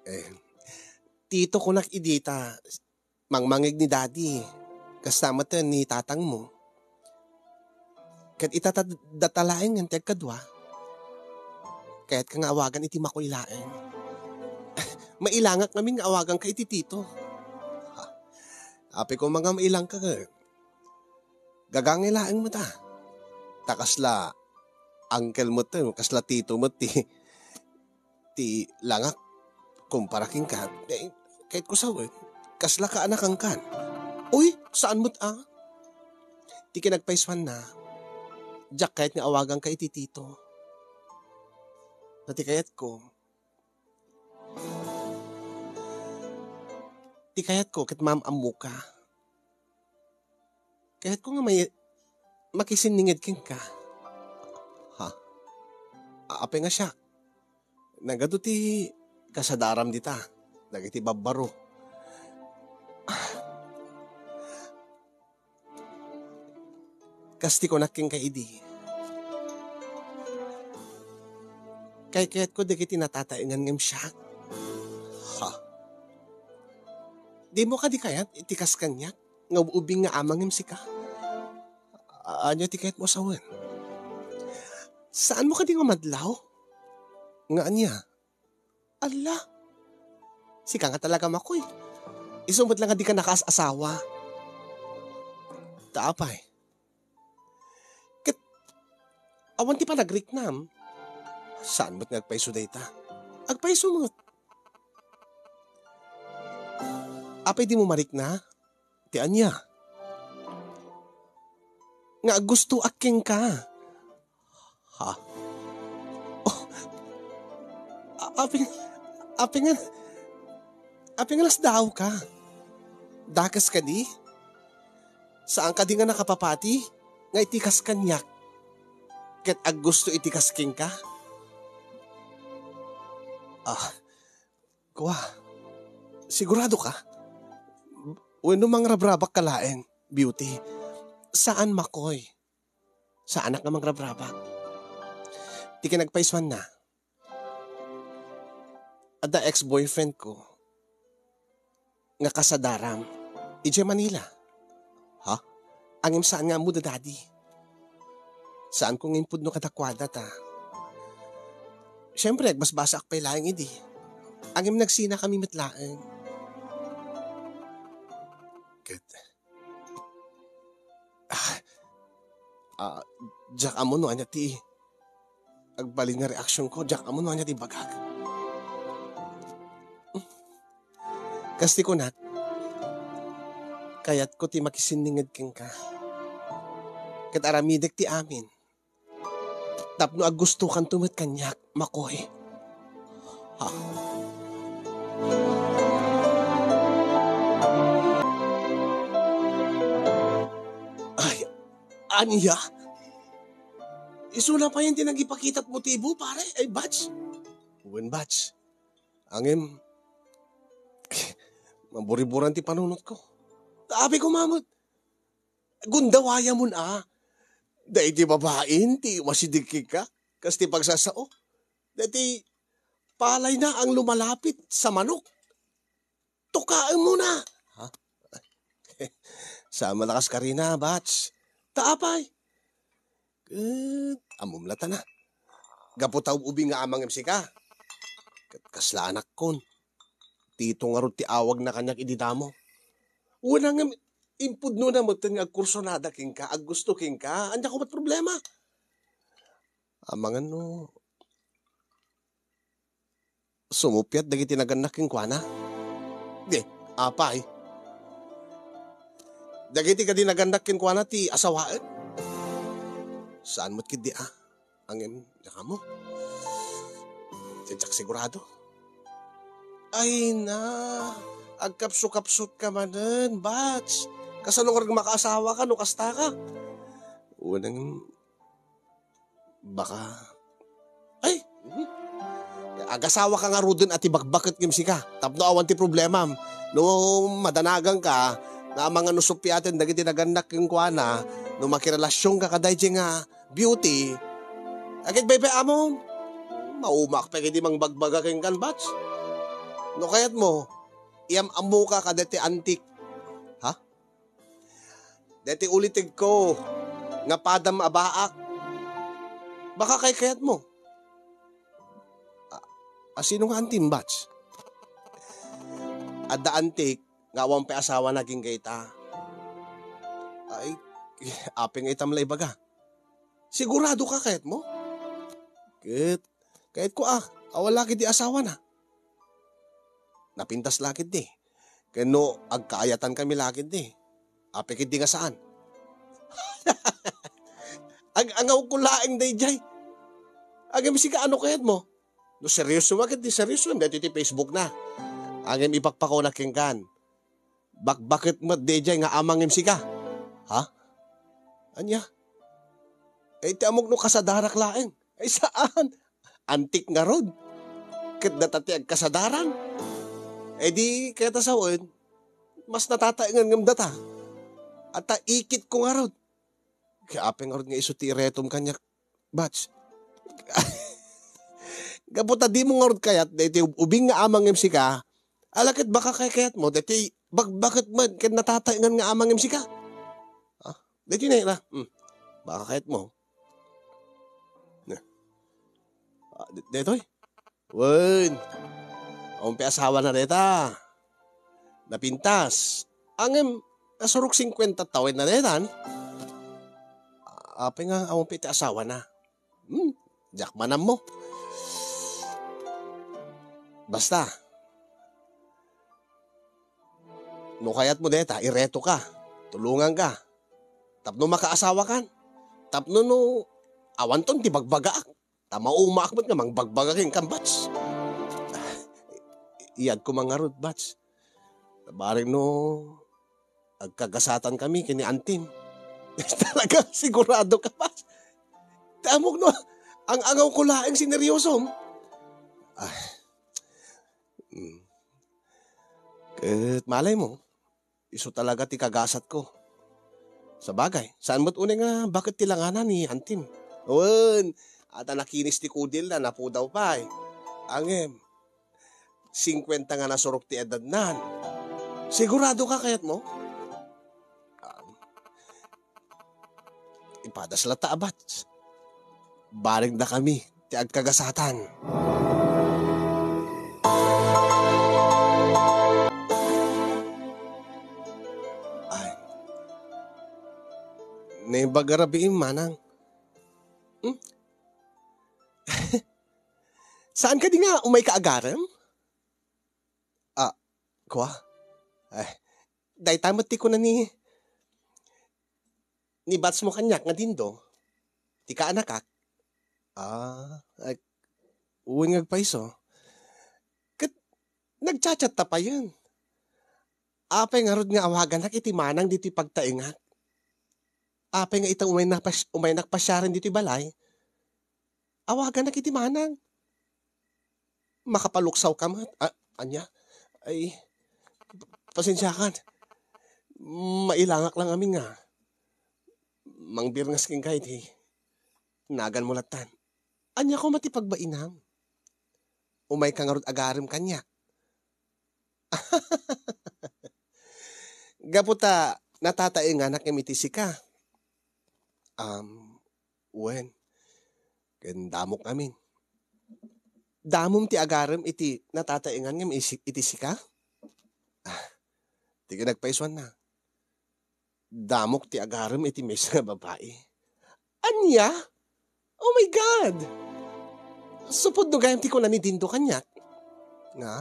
Eh, Tito kunak idi ta mangmangngeg ni Daddy. Kasta met ni tatangmo. Ket ita ta data laeng ti agkadua. Kayatka nga awagan iti Makoy laeng. Mailangak ngamin nga awaganka iti Tito. Ha? Apay koma nga mailangka, eh. Gagangay laeng met, ah. Ta kasla uncle met, kasla tito met ti, ti langak kumpara kenka. Eh, kayatko sawen, kasla kaanakankan. Uy, saan met a? Ti kinagpaysuanna, diak kayat nga awaganka iti tito. Ta ti kayatko, ti kayatko ket maam-ammoka. Kayatko nga may-, makisinninged kenka. Ha? A-, apay nga siak? Nagadu ti kasadaram dita, dagiti babbaro. Kas ti kunak kenka idi, kaykayatko dagiti natataengan ngem siak. Ha? Dimo kadi kayat iti kas kaniak nga ub-, ubing nga ama ngem sika? A-, ania ti kayatmo a sawen? Saanmo kadi nga madlaw? Nga ania? Alla, sika nga talaga, makoy. Isu met la nga dika nakaas-asawa. Ta apay? Ket awan ti panagriknam. Saan met nga agpayso dayta? Agpayso met. Apay dimo marikna? Ti ania? Nga aggustoak kenka. Ha? Oh. A-, apay, apay nga, apay nga nasdaawka? Dakes kadi? Saan kadi nga nakapapati nga iti kas kaniak ket aggusto iti kas kenka? Ah, kua, sigurado ka? Wenno mangrabrabak ka laeng, Beauty? Saan, makoy. Saanak nga mangrabrabak. Ti kinagpaysuanna, adda ex-boyfriend ko nga kasadaram idiay Manila. Ha? Ngem saan nga ammo da daddy. Saan ko nga impudno kadakuada ta. Siyempre, agbasbasaak pay laeng idi. Ngem nagsinakami met laeng. Ket, ah, ah, diak ammo no ania ti agbalin nga reaksionko, diak ammo no ania ti ibagak. Kas ti kunak, kayatko ti makisinninged kenka. Ket aramidek ti amin tapno aggustokanto met kaniak, makoy. Ha? Ay, ania? Isuna payen ti nagipakitat motibo, pare? Ay, Bats? Wen, Bats. Ngem, maburiburan ti panunotko. Apay koma met, gundawayamon a. Daydi babain ti umasideg kenka, kas ti pagsasao. Daydi palayna a lumalapit sa manok. Tukaem muna. Ha? Saan malakas karina, Bats? Ta apay? Ket ammom la ta na. Gapu ta ub-, ubing nga ama ngem sika. Ket kasla anakkon. Tito ngarud ti awagna kaniak idi damo. Wen ngem impudnona metten nga agkursunada kenka, aggusto kenka. Ania koma ti problema? Amangan no sumuppiat dagiti nagannak kenkuana? Di, apay? Dagiti kadi nagannak kenkuana ti asawaen? Saan met ketdi a. Ngem, dakamo. Diak sigurado. Ay na, agkapsukapsutka manen, Bats. Kasano nga makaasawa ka no kasta ka? Unang Baka, ay, mhm. Agasawaka ngaruden a ti bakbaket ngem sika. Tapno awan ti problemam. No madanaganka, nga amangan no suppiaten dagiti nagannak kenkuana, no makirelasionka kadaydiay nga beauty, agid baybay-amon. Maumaak pay idi mangbagbaga kenkan, Bats. No kayatmo, iyam-ammoka kadaytoy antik. Ha? Deti ulitegko nga padam a baak. Baka kaykayatmo. A, a, sino nga antim, Bats? Adda antik nga awan pay asawana agingga ita. Ay, apay nga itam la ibaga? Sigurado ka kayat mo? Ket, kayat ko a, awan la ketdi asawana. Napintas la ketdi. Ken no agkaayatan kami la ketdi, apay ketdi nga saan? Ag-angaw ko laeng daydiay. Agem sika, ano kayat mo? No serioso met ketdi, serioso, daytoy ti Facebook na. Agem ipakpakawnak kenkan. Bakbaket met daydiay nga amangem sika. Ha? Ania? Eh, ti ammok no kasadarak laeng. Ay, saan? Antik ngarud. Ket data ti agkasadaran. Eh, di kayat a sawen, mas natataengan ngem data. Ata ikit ko ngarud. Kaya apay ngarud nga isu ti iretom kaniak, Bats? Gapu ta dimo ngarud kayat, daytoy ub-, ubing nga amangem sika, ala ket baka kay kayat mo, daytoy bakbaket met ken natataengan nga amangem sika. Ah, daytoy na, hmm. Baka kayat mo. Na. Ah, d-, daytoy? Wen. Awan pay asawana dayta. Napintas. Ngem, nasurok singkuenta tawenna daytan. Apay nga awan pay ti asawana? Hmm, diak man ammo. Basta, no kayat mo dayta, ireto ka. Tulongan ka. Tapno makaasawa kan. Tapno no, awanton ti bagbagaak. Ta maumaak met nga mangbagbaga kenka, Bats. Iyat ko man ngarud, Bats. Bareng no agkagasatan kami ken ni antim. Talaga, sigurado ka, Bats? Ti ammok no, ang-angaw ko laeng sineryosom. Ah. Mm. Ket malay mo, isu talaga ti kagasat ko. Sabagay, saan met unay nga baket ti langana ni antim? Wen, ata nakinis ti kudilna, napudaw pay. Ngem, singkuenta nga nasurok ti edadnan. Sigurado ka kayat mo? Ah, ipadas latta, Bats. Bareng dakami ti agkagasatan. Ay. Naimbag a rabiim, manang. Hmm? Saan kadi nga umay ka agarem? Ah, kua? Ay, dayta met ti kuna ni, ni Bats mo kaniak nga Dindo, ti kaanakak. Ah, ay, wen nga agpayso. Ket nagchat-chat ta payen. Apay ngarud nga awaganak iti manang ditoy pagtaengak? Apay nga ita umay napas-, umaynak pasiaren ditoy balay? Awaganak iti manang. Makapaluksaw ka met. A-, ania? Ay, pasensiakan. Mailangak lang amin nga mangbirngas kenka iti nagan mo lattan. Ania koma ti pagbainam? Umay ka ngarud agarem kaniak. Gapu ta natataenganak iti sika. Am, wen, ken damok amin. Damom ti agarem iti natataengan ngem isi-, iti sika? Ah, ti kinagpaisuanna. Damok ti agarem iti maysa nga babai. Ania? Oh my God! Supod no gayam ti kuna ni Dindo kaniak. Nga?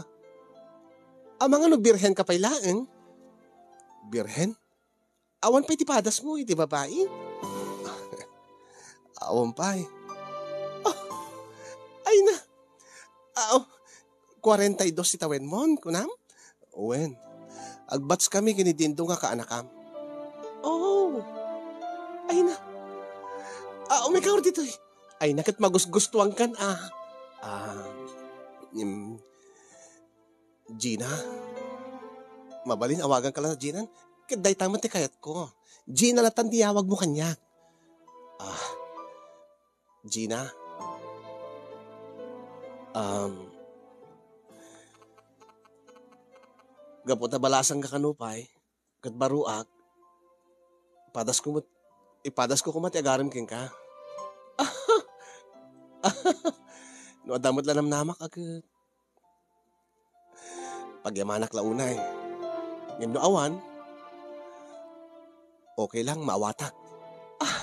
Amangan no birhen ka pay laeng? Birhen? Awan pay ti padas mo iti babai? Awan pay. Ah, ay na. Ah, oh, kwarenta y dos ti tawenmon, kunam? Wen, agbatskami ken ni Dindo nga kaanakam. Oh, ay na. Ah, umikaw ditoy. Ay na, ket magusgustuankan, ah. Ah, mm, Gina? Mabalin, awagan ka lang na Gina? Ket dayta met ti kayatko. Gina latan ti yawag mo kaniak. Ah, Gina? Um, gapu ta balasang ka kano pay, ket baruak, padas ko met, ipadas ko koma ti agarem kenka. No adda met la namnamak a ket pagyamanak la unay. Ngem no awan, okay lang, maawatak. Ah!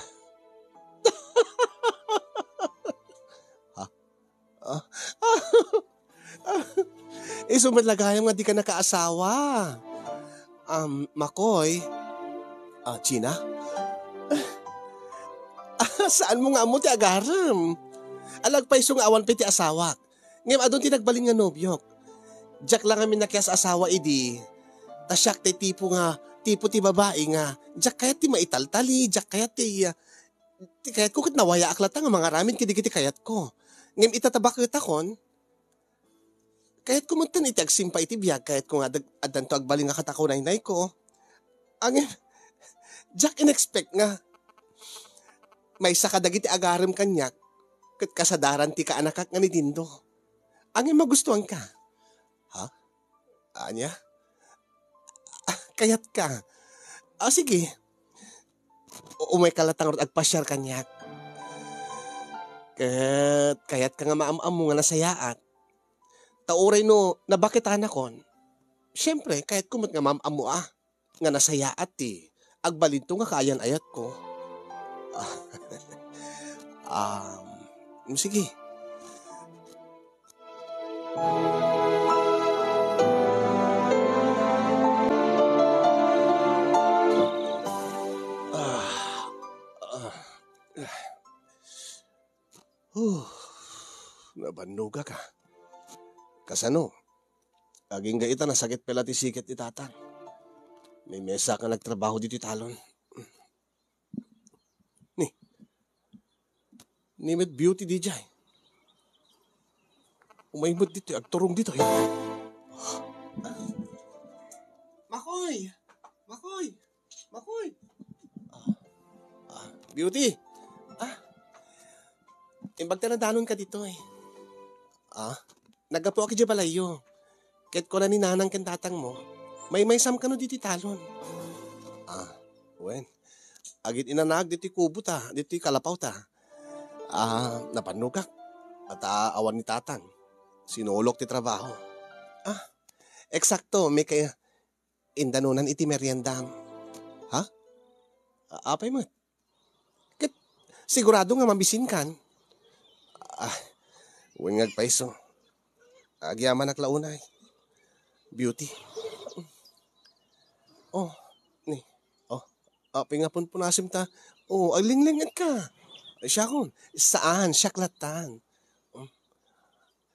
Ah, ah, isu met la gayam nga dika nakaasawa. Um, Makoy. Ah, Gina? Ah, saanmo nga ammo ti agarem? Alagpayso nga awan pay ti asawak. Ngem adun ti nagbalin nga nobiok. Diak la ngamin nakias-asawa idi. Ta siak ti tipo nga, tipo ti babai nga, diak kayat ti maitaltali, diak kayat ti, ah, ti kayatko ket nawayaak latta nga mangaramid kadagiti kayatko. Ngem ita ta baketakon, kayatko metten iti agsimpa iti biag, kayatko nga adag-, addanto agbalin nga katakunaynayko. Ngem, diak in-expect nga maysa kadagiti agarem kaniak ket kasadaran ti kaanakak nga ni Dindo. Ngem magustuanka. Ha? Ania? Ah, kayatka. Ah, sige. U-, umayka latta ngarud agpasiar kaniak. Ket kayatka nga maam-ammo nga nasayaat. Ta uray no nabaketanakon, siempre, kayatko met nga maam-ammo a, nga nasayaat ti agbalinto nga kaayan-ayatko. Ah, um, sige. Ah, ah, ah. Huh, nabannogak a. Kasano? Agingga ita, nasakit pay la ti siket ni tatang. Maymaysa nga nagtrabaho ditoy talon. Ni, ni met Beauty diay. Umay met ditoy, agturong ditoy. Makoy! Makoy! Makoy! Ah, ah, Beauty! Ah, imbag ta nadanonka ditoy. Ah, naggapuak idiay balayyo. Ket kuna ni nanang ken tatangmo, maymaysam kano ditoy talon. Ah, wen. Agin-inanaak ditoy kubo ta, ditoy kalapaw ta. Ah, napannogak. At, ah, awan ni tatang. Sinulok ti trabaho. Ah, eksakto, mayka-, indanonan iti meriendam. Ha? A-, apay met? Ket sigurado nga mabisinkan. Ah, wen nga agpayso. Agyamanak la unay. Beauty. Oh, ni. Oh, apay nga punpunasem ta? Oh, aglinglinget ka. Ay, siakon. Saan, siak lattan. Hmm.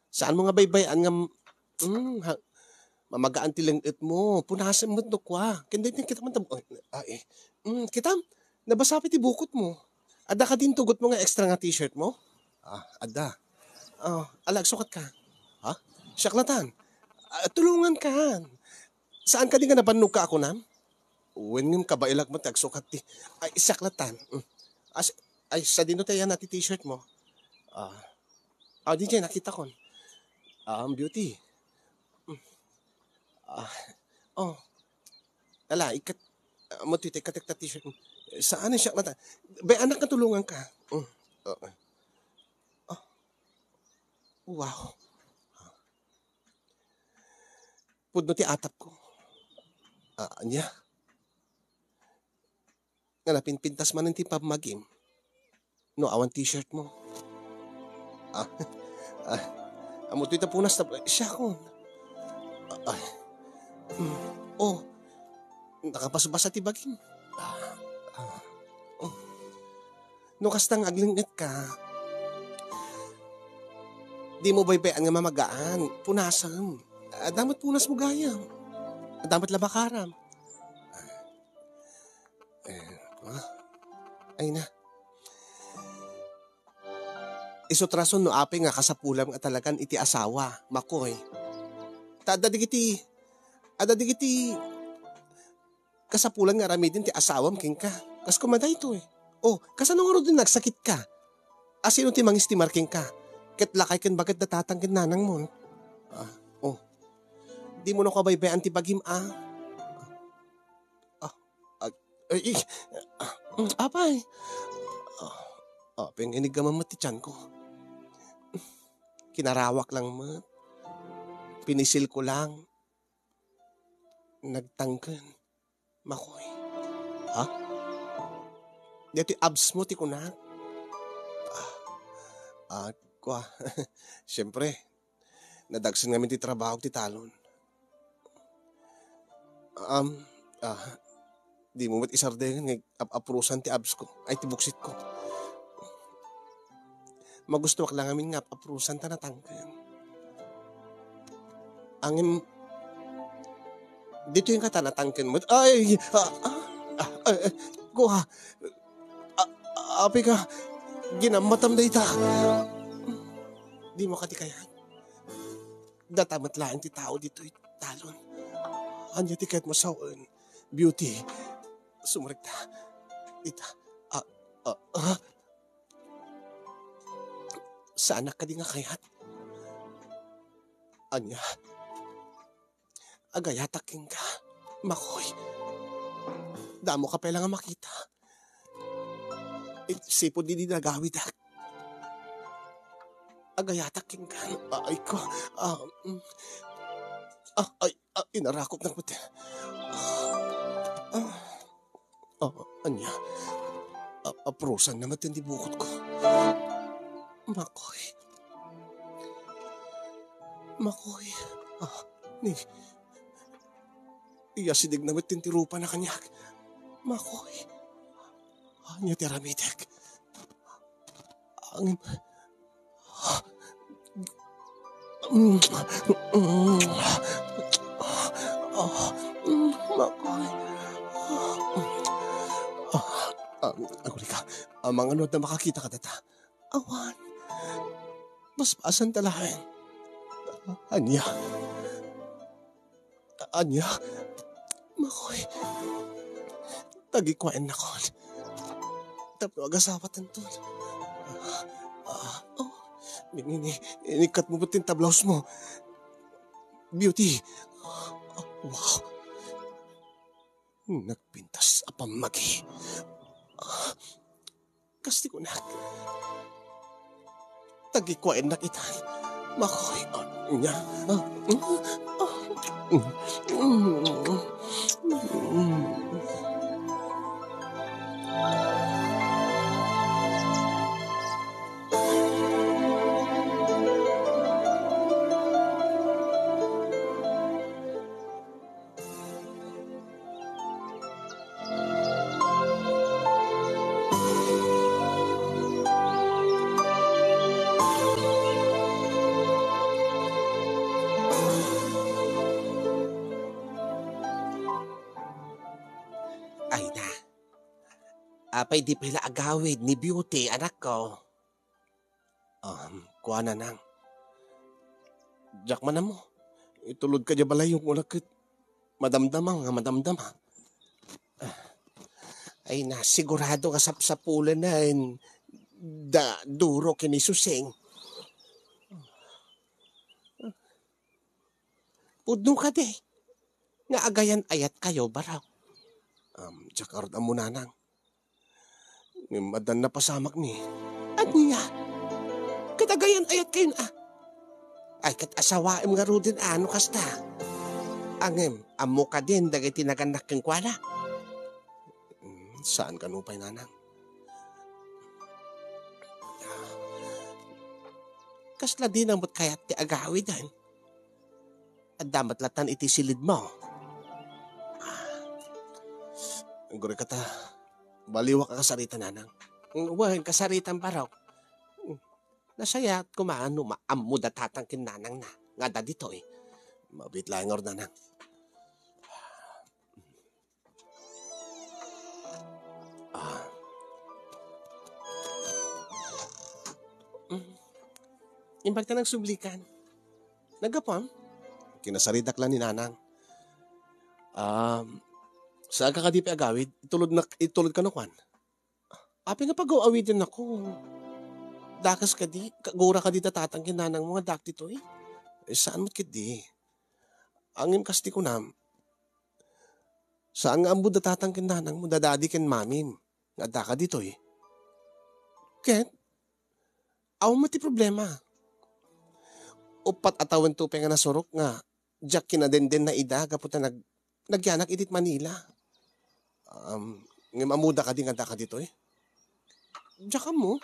Saanmo nga baybay-an nga, mm, ha-, mamagaan ti leng-etmo? Punasem met no kua. Ken daytoy, kitam man ta-, ay, ay, eh. Mm, kitam, nabasa pay ti bukotmo. Adda kadi intugotmo nga extra nga t-shirt mo? Ah, adda. Oh, ala, agsukat ka. Ha? Siak lattan. Ah, tulongan ka. Saan kadi nga nabannogka a kunam? Wen ngem kabaelak met ti agsukat ti. Ay, siak lattan. Mm. As-, ay, sadino ti ayanna ti t-shirt mo? Ah. Ah, diay nakitakon. Ah, ang beauty. Mm. Ah, oh. Ala, ikat, ah, mo ti, ikatek ta t-shirt mo. Saan siak lattan? Bay-anak nga tulongan ka. Mm. Oh. Oh. Wow. Pudno ti atapko. Ah, ania? Nga napinpintas manen ti pammagim no awan t-shirt mo. Ah, ah, amoy ta punas ta, siakon. Ah, ay. Hmm. Oh, nakabasbasa ti bagim. Ah, ah. Oh. No kasta nga agling-et ka, dimo baybay-an nga mamagaan. Punasem. Adda met punas mo gayam. Adda met labakaram. Eh, ah, ay na. Isu't rason no apay nga kasapulam nga talagan iti asawa, Makoy. Ta adda dagiti, adda dagiti kasapulan nga aramiden ti asawam kenka. Kas koma daytoy. Oh, kasano ngarud no nagsakit ka? A, sino ti mangistimar kenka? Ket lakay ken baket da tatang ken nanangmon. Ah, oh. Dimo no kabaybay-an ti bagim, ah. Ah, ag-, ay, eh, ah, mm, apay. Ah, ah, pinginig ka man met ti tiyanko. Kinarawak lang met. Pinisil ko lang. Nagtangken. Makoy. Ha? Daytoy abs mo ti kunak? Ah, ah, Wa, siyempre, nadagsen ngamin ti trabaho ti talon. Um, ah, dimo met isardengen nga ap-, aprusan ti abs ko, ay, ti buksit ko. Magustoak lang ngamin nga ap-, aprusan ta natangken. Ngem, ditoy nga ta natangken met. Ay, ah, ah, ah, ah, kuha. Ah, apay ka, ginammatam dayta. Dimo kadi kayat? Data met laeng ti tao ditoy talon. Ania ti kayatmo sawen, Beauty? Sumrekta. Ita. Ah, ah, ah. Saanak kadi nga kayat? Ania? Agayatak kenka, Makoy. Damo ka pay la nga makita. It-, sipud idi nagawidak. Agayatak kenka. Ay ko. Ah, mm. Ah, ay, ah, inarakop na pati. Ah, ah, ania? Ah, aprusan na met ti bukot ko. Makoy. Makoy. Ah, ni, iya sideg na met ti rupana kaniak. Makoy. Ania ti aramidek? Angin. Ah, mm, mm, ah, mm, Makoy. Ah, ah, agurika. Amangan no adda makakita kadata. Awan. Basbasan ta laeng. Ania? Ania? Makoy. Tagikuaennakon. Tapno agasawatanton. Ah, oh. Ni, ni, ni, inikkat mo ba ti tablaos mo? Beauty. Wow. Nagpintas a pammagi. Kas ti kunak. Tagikuaennak itan. Makoy, ania? Ay na. Apay di pay la agawid ni Beauty, anakko? Um, kuana nang. Diak man ammo. Itulod ka dia balay, ket madamdama nga madamdama. Ay na, sigurado nga sapsapulen na en da duro ken ni Suseng. Pudno kadi nga agayan-ayat kayo, Barok? Um, diak ngarud ammo, nanang. Ngem addan napasamak ni. Ania? Ket agayan-ayat kayon a? Ay, ket asawaem ngaruden a no kasta. Ngem, ammo kadin dagiti nagannak kenkuana? Mm, saan kano pay, nanang. Kasla dina met kayat ti agawiden? Adda met latan iti silidmo. Agurika ta, baliwak a kasarita, nanang. Wen, kasaritam, Barok. Nasayaat koma no maammo da tatang ken nanangna nga adda ditoy. Mabiit laeng ngarud, nanang. Ah. Mm. Imbag ta nagsublikan. Naggapuam? Kinasaritak la ni nanang. Um, saan ka kadi pay agawid? Itulod na, itulod ka no kuan? Apay nga pagaw-awidennako? Dakes kadi, kagura kadi da tatang ken nanangmo nga addak ditoy? Eh, saan met ketdi? Ngem kas ti kunam, saan nga ammo da tatang ken nanangmo, da dadi ken mamim nga addaka ditoy. Ket, awan met ti problema. Uppat a tawen to pay nga nasurok nga diak kinadenden na ida gapu ta nag-, nagyanak iti Manila. Um, ngem ammoda kadi nga addaka ditoy? Diak ammo.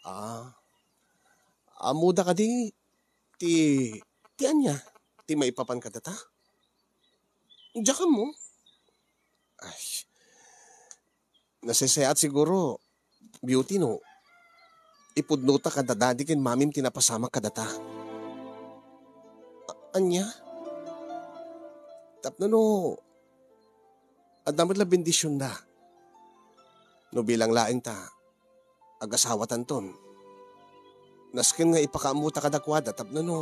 Ah. Ammoda kadi ti, ti ania ti maipapan kadata? Diak ammo. Ay, nasaysayaat siguro, Beauty, no ipudnota kada daddy ken mamim ti napasamak kadata. A-, ania? Tapno no adda met la bendisionda. No bilang laeng ta agasawatanton, nasken nga ipakaammota kadakuada tapno no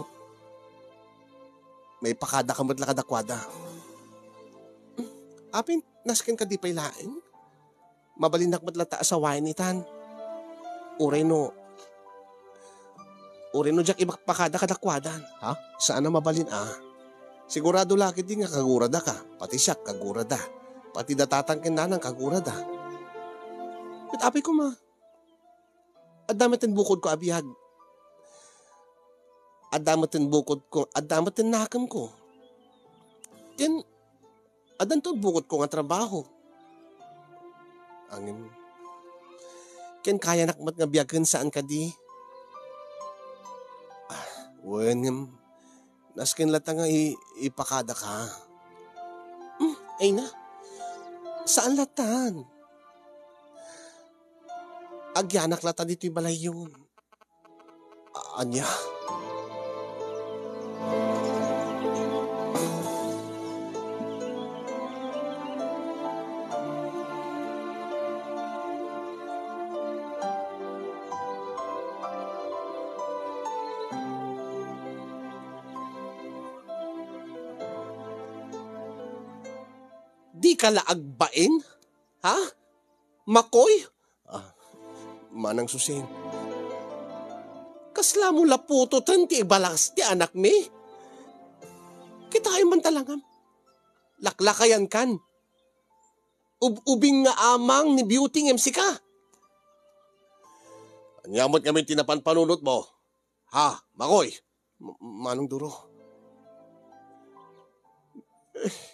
maipakadaka met la kadakuada. Apay, nasken kadi pay laeng? Mabalinnak met latta a sawaen itan. Uray no, uray no diak ipakada kadakuada. Ha? Saan a mabalin a. Sigurado la ketdi nga kaguradaka. Pati siak, kagurada. Pati da tatang ken nanang, kagurada. Ket apay koma, adda met ti bukodko a biag. Adda met ti bukodko, adda met ti nakemko. Ken addanto bukodko nga trabaho. Ngem, ken kayanak met nga biagen saan kadi? Ah, wen, ngem, nasken latta nga i-, ipakadaka. Hmm, ay na. Saan lattan? Agyanak latta ditoy balayyon. Ania? Dika la agbain? Ha? Makoy? Ah, Manang Susing. Kasla mo la putoten ti ibalas ti anakmi? Kitaem man talangam. Laklakayankan. Ub-ubing nga amang ni Beauty ngem sika. Ania met ngamin ti napanpanunotmo? Ha, Makoy? M-, Manong Duro. Eh,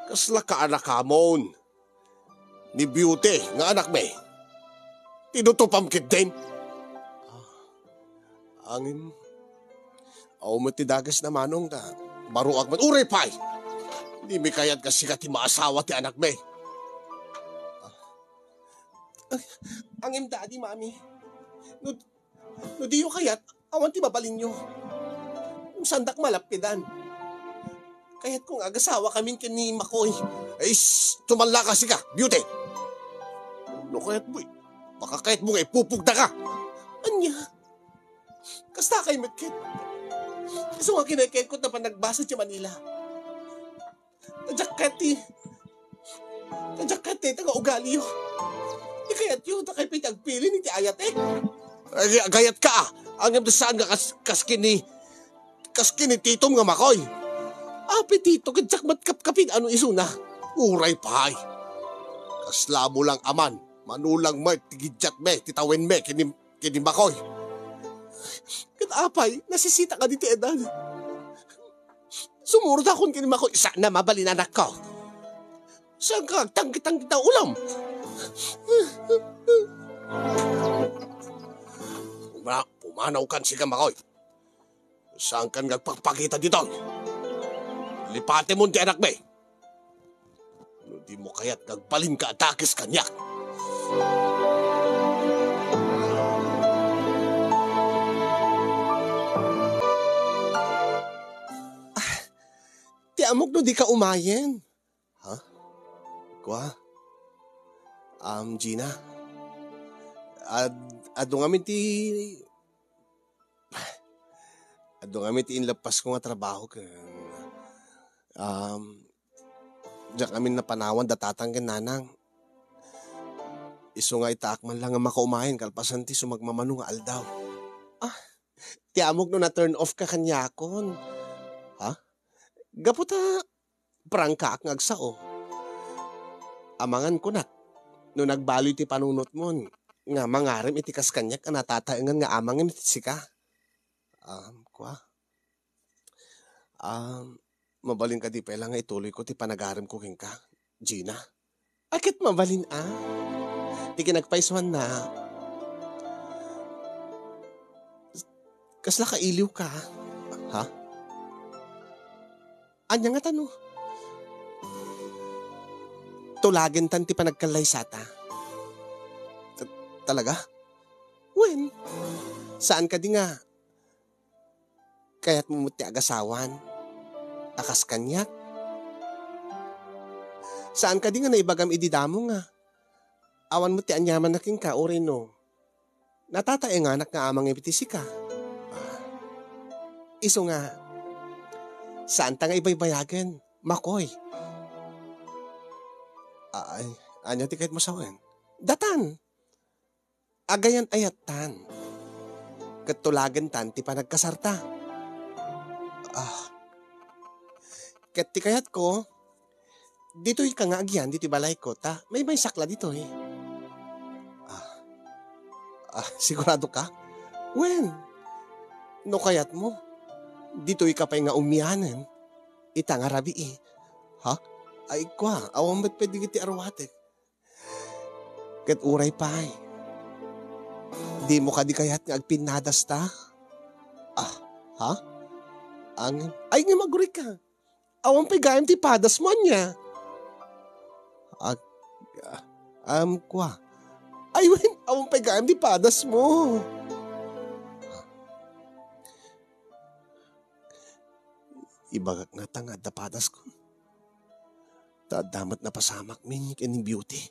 kasla kaanakamon ni Beauty nga anakmi? Tinutupam ketdin? Ah, ngem, awan met ti dagesna, Manong, ta baruak met. Uray pay! Dimi kayat nga sika ti maasawa ti anakmi. Ah, ngem, Daddy, Mami, no No diyo kayat, awan ti mabalinyo. Saandak malappedan. Kayatko nga agasawakamin ken ni Makoy. Ay, shh! Tumallaka sika, Beauty! No kayatmo, eh, baka kayatmo nga ipupugdaka. Ania? Kastakay met ket. Isu nga kinaykayatko ta panagbasa ti Manila. Diak ket ti, diak ket ti nga ugaliyo. Ikayatyo, dakay pay ti agpili iti ayatek. Ay, agayat ka, ah. Ngem saan nga kas, kas ken ni, kas ken ni titom nga Makoy? Apay tito, ket diak met kapkapin ano isuna. Uray pay. Kasla mo lang aman, manulang met ti gidyatmi, ti tawenmi, ken ni, ken ni Makoy. Ket apay, nasisita kadi ti edad. Sumurotakon ken ni Makoy, saan a mabalin, anakko. Saanka agtanggi-tanggi ta ulam? Puma-, pumanawkan sika, Makoy. Saankan nga agpakpakita ditoy. Lipatemon ti anakmi. No dimo kayat nga agbalinka a dakes kaniak. Ah, ti ammok no dika umayen? Ha? Kua? Um, Gina? Ad-, adu ngamin ti, adu ngamin ti inlappasko nga trabaho ken, um, diak amin napanawan da tatang ken nanang. Isu nga itaak man lang nga makaumayen kalpasan ti sumagmamano nga aldaw. Ah, ti ammok no na-turn off ka kaniakon. Ha? Gapu ta prangkaak nga agsao. Amangan kunak, no nagbaloy ti panunotmon, nga mangarem iti kas kaniak a natataengan nga amangem iti sika. Um, kua? Um, mabalin kadi pay la nga ituloyko ti panagaremko kenka, Gina? Ay, ket mabalin a. Ti kinagpaysuanna, Kasla kailiwka? Ha? Ania ngata no tulagentan ti panagkallaysata? Ta-, talaga? Wen, saan kadi nga kayatmo met ti agasawan a kas kaniak? Saan kadi nga naibagam idi damo nga awan met ti aniamanna kenka, uray no natataenganak nga amang iti sika? Ah. Isu nga, saanta nga ibaybayagen, Makoy. Ay, ania ti kayatmo sawen? Datan! Agayan-ayattan. Ket tulagentan ti panagkasarta. Ah. Ket ti kayatko, ditoyka nga agyan ditoy balayko, ta maymaysak la ditoy. Ah. Ah, sigurado ka? Wen, no kayatmo, ditoyka pay nga umianen ita nga rabii. Ha? Ay, kua, awan met pay dagiti aruatek. Ket uray pay, dimo kadi kayat nga agpinnadasta? Ah, ha? Ang, ay, nga magurika. Awan pay gayam ti padasmo, ania? Ag-, ah, um, kua. Ay, wen, awan pay gayam ti padasmo. Ibagak ngata nga adda padasko. Ta adda met napasamakmi ken ni Beauty.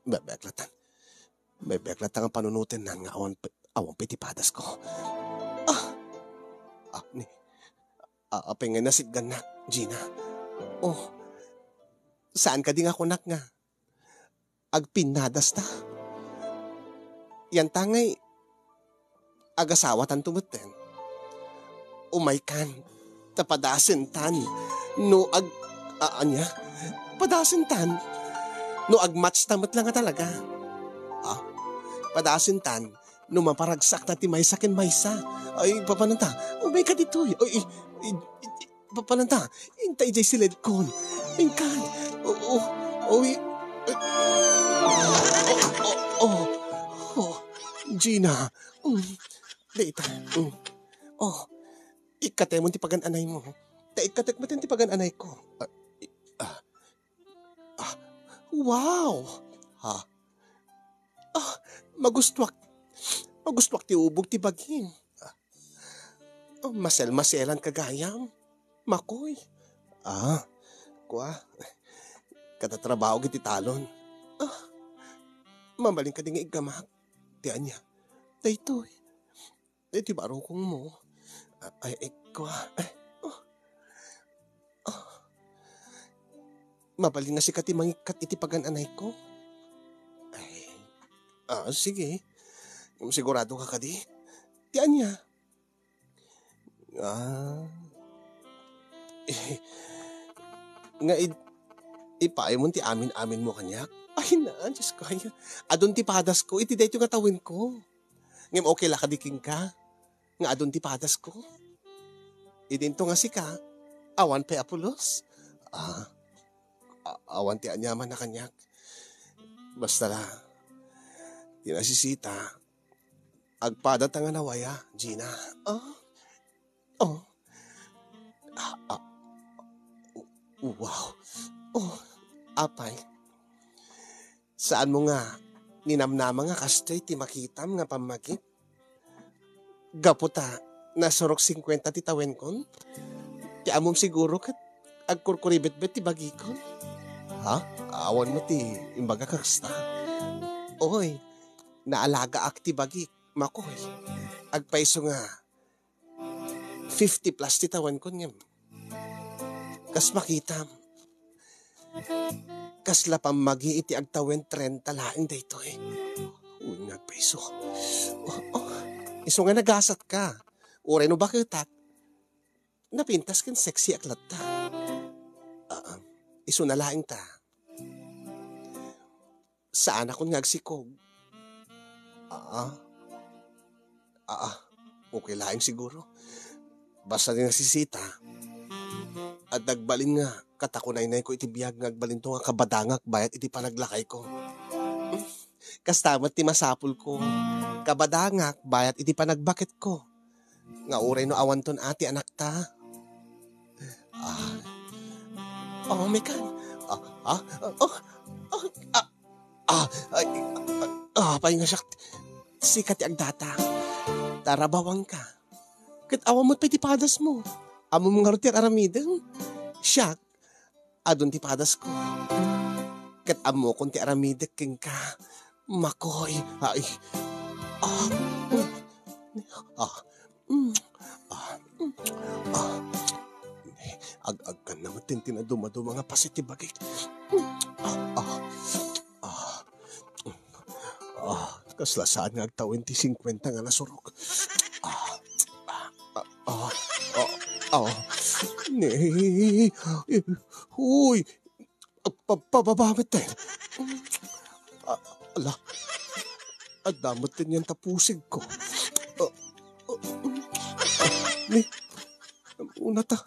Bebek latan. Bebek latan nga panunotennan nga awan pe-, awan pay ti padasko. Ah! Ah, ni, ah, apay nga nasitgannak, Gina? Oh, saan kadi nga kunak nga agpinnadasta? Yanta ngay, agasawatanto metten. Umaykan, ta padasentan no ag-, a-, ania? Padasentan no agmatchta met la nga talaga. Ah, padasentan no maparagsakta ti maysa ken maysa. Ay, papananta, umayka ditoy. Ay, i-, i-, i-, papananta, inta idiay siledkon. Inkan. Oo, oo, i-, oh, oh, oh, oh. Gina. Mm. Dayta. Mm. Oh. Ikkatemon ti pagan-anaymo. Ta ikkatek met ti pagan-anayko. Ah, i-, ah. Ah, wow! Ha? Ah, magustuak. Magustuak ti ubog ti bagim. Ah, oh, masel-maselan ka gayam. Makoy. Ah, kua. Katatrabaho iti talon. Ah, mabalin kadi nga iggamak? Ti ania? Daytoy. Iti barukongmo. Ay, ay, kua. Ay, oh. Oh. Mabalin nga sika ti mangikkat iti pagan-anayko? Ay. Ah, sige. Sigurado ka kadi? Ti ania? Ah. Nga id-, ipaay mo ti amin-amin mo kaniak? Ay na, Diyos ko, ay. Adun ti padas ko, iti daytoy nga tawen ko. Ngem okay la kadi kenka nga adun ti padas ko? Idinto nga sika, awan pay a pulos? Ah, a-, awan ti aniaman a kaniak. Basta la, ti nasisita, agpada ta nga nawaya, Gina. Ah, oh. Ah, ah. Wow. Oh, apay. Saan mo nga ninamnama nga kastoy ti makitam nga pammagip? Gapu ta nasurok singkuenta ti tawenkon? Ti ammom siguro ket agkurkuribetbet ti bagikon? Ha? Awan mo ti imbaga kasta? Oy, naalagaak ti bagik, Makoy. Agpayso nga fifty plus ti tawenkon ngem kas makitam, kasla pammagi iti agtawen trenta laeng daytoy. Uy, nga agpayso. Oh, oh. Isu nga nagasat ka. Uray no baketak, napintas ken sexy ak latta. Ah, ah. Isu na laeng ta. Saanakon nga agsikog. Aa. Aa. Okay laeng siguro. Basta ti nasisita. At nagbalin nga, katakunaynay ko iti biag nga agbalinto nga kabadangak bayat iti panaglakay ko. Kasta met ti masapul ko. kabadangak bayat iti panagbaketko. Nga uray no awanton a ti anakta. Ah. Oh, Mikan. Ah, ah, oh, oh, ah, ah, ay, ah, ah, pay nga siak, sika ti agdata. Tarabawanka. Ket awan met pay ti padasmo. Ammom ngarud ti aramidem. Siak, adun ti padasko. Ket ammokon ti aramidek kenka. Makoy, ay. Ah, mm, ah, mm, ah, mm, ah. Ag-agkan na met ti nadumaduma nga paset ti bagik. Mm, ah, ah, ah. Ah, kasla saan nga agtawen ti singkuenta nga nasurok. Ah, ah, ah, ah, ah. Ne, eh, huy, ah, pa-, pababa met ten. Ah, ala, adda met ten yan ta pusigko. Ah, ah, ne, una ta.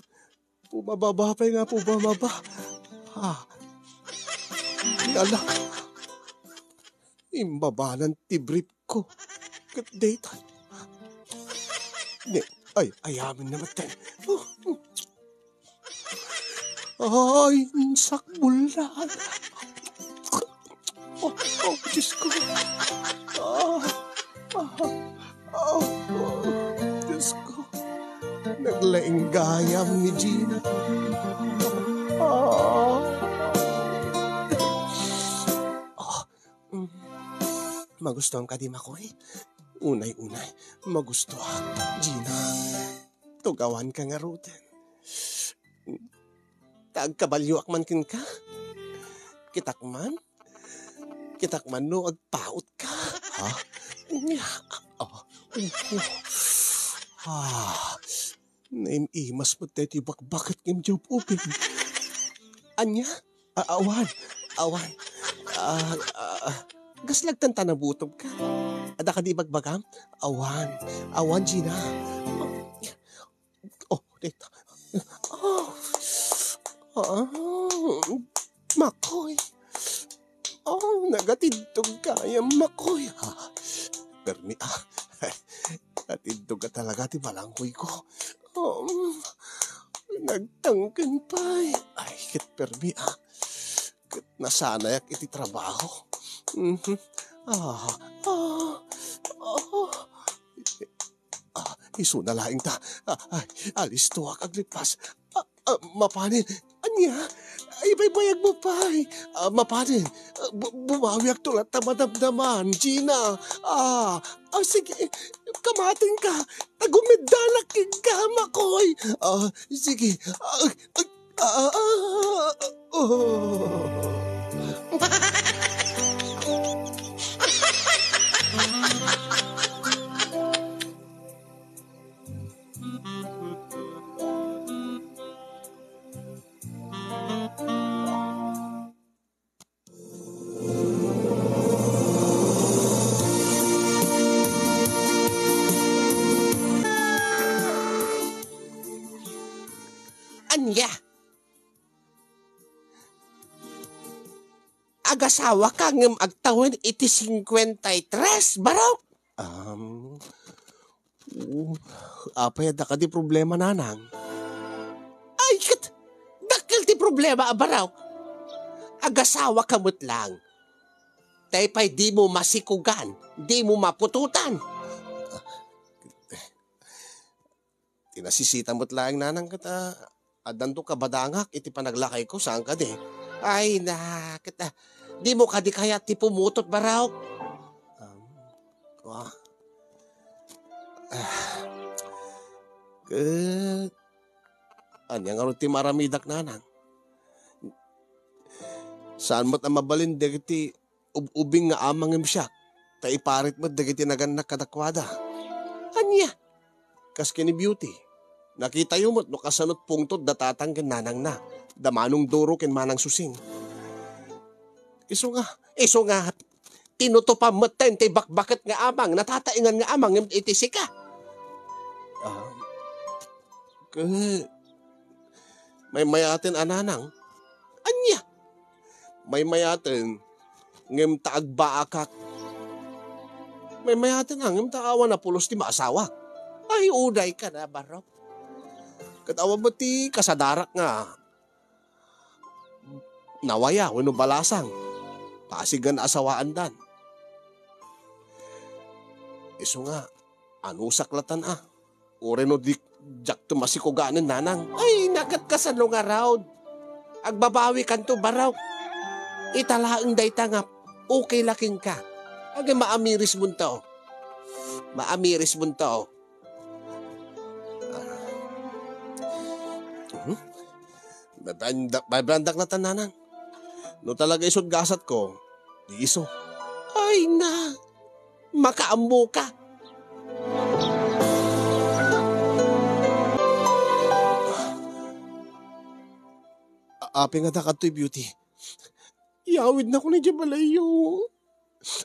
Pumababa pay nga pumababa. Ah. Ala. Imbabanan ti brief ko. Ket dayta. Ne, ay, ayamen na met ten. Oh. Ay, sakbullan. Oh, oh, Diyos ko. Ah, ah, ah, oh, Diyos ko. Naglaing gayam ni Gina. Ah. Ah, mm. Magustuam kadi, Makoy? Unay-unay, magustuak, Gina. Tugawanka ngaruden. Ta agkabalioak man kenka. Kitak man. Kitak man no agpaotka. Ha? Nya. Ah. Ah. Naim-imas met daytoy bakbaket ngem diay ub-ubing. Ania? A-, awan. Awan. Ah, ah, kasla agtan ta nabutob ka. Adda kadi ibagbagam? Awan. Awan, Gina. Oh, dita. Oh. Ah, Makoy. Oh, nagatidtog gayam, Makoy. Ah, permi, ah. Natidtog a talaga ti balanghoyko. Oh, nagtangken pay. Ay, ket permi, ah. Ket nasanayak iti trabaho. Mhm. Ah, ah, ah. Ah, isuna laeng ta. Ah, ay, alistoak, aglippas. Ah, ah, mapanen. Ania? Ibaybayag mo pay. Ah, mapanen. Ah, bu-, bumawiak to latta madamdaman, Gina. Ah, ah, sige. Kamatenka. Tagumeddanak kenka, Makoy. Ah, sige. Ah, ah, ah, ah, oh. Ania? Agasawaka ngem agtawen iti singkuenta y tres, Barok? Um, uh, apay, adda kadi problema, nanang? Ay, ket, dakkel ti problema a, Barok. Agasawaka met lang. Tay pay dimo masikugan, dimo maputotan. Ti nasisita met laeng, nanang, ket, ah, addanto kabadangak iti panaglakayko, saan kadi? Ay, na, ket, ah, dimo kadi kayat ti pumutot, Barok? Um, ah. Ah. Ket, ania ngarud ti maaramidak, nanang? Saan met a mabalin dagiti ub-ubing nga amang ngem siak, ta iparit met dagiti nagannak kadakuada. Ania? Kas ken ni Beauty, nakitayo met no kasano ti pungtot da tatang ken nanangna, da Manong Doro ken Manang Susing. Isu nga, isu nga, tinutupam met ten ti bakbaket nga amang, natataengan nga amang ngem iti sika. Ah, ket, maymayaten a, nanang? Ania? Maymayaten, ngem ta agbaakak. Maymayaten ngem ta awan a pulos ti maasawak. Ay, uday ka na, Barok. Ket awan met ti kasadarak nga nawaya wenno balasang. Pasig nga naasawaandan. Isu nga, anusak latan a. Uray no di, diakto masikuganen, nanang. Ay, nakat kasano nga raud. Agbabawikanto, Barok. Ita laeng dayta nga okay la kenka. Agay maamirismonto. Maamirismonto. Ah. Mhm. Babaanda-, babaandak latan, nanang. No talaga isut gasatko, di isu. Ay na, makaammo ka. A-, apay nga dakadtoy, Beauty? Iyawidnakon idiay balayyo.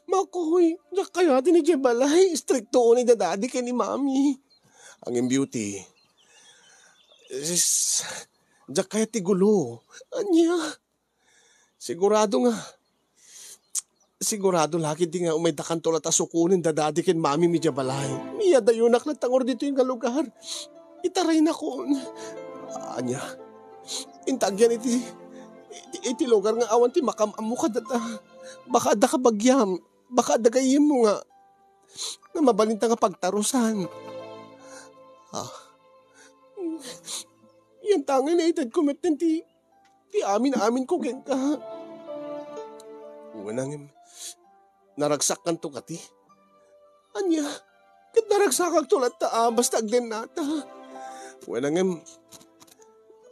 Makoy, diak kayat idiay balay. Istrikto ni dadadi ken ni mami. Ngem, Beauty, is, diak kayat ti gulo. Ania? Sigurado nga, sigurado la ketdi nga umaydakanto latta sukonen dadadi ken mami idiay balay. Iyadayonak latta ngarud ditoy nga lugar. Itaraynakon. Ania? Inta agyan iti, iti, iti lugar nga awan ti makam-ammo kadata. Baka adda kabagiam, baka adda gayyemmo nga, nga mabalinta nga pagtarusan. Ah. Yan ta ngay naitedko met ti, ti amin-aminko kenka. Wen, ngem, naragsakkanto kadi. Ania? Ket naragsakakto latta a, basta aglennata. Wen, ngem,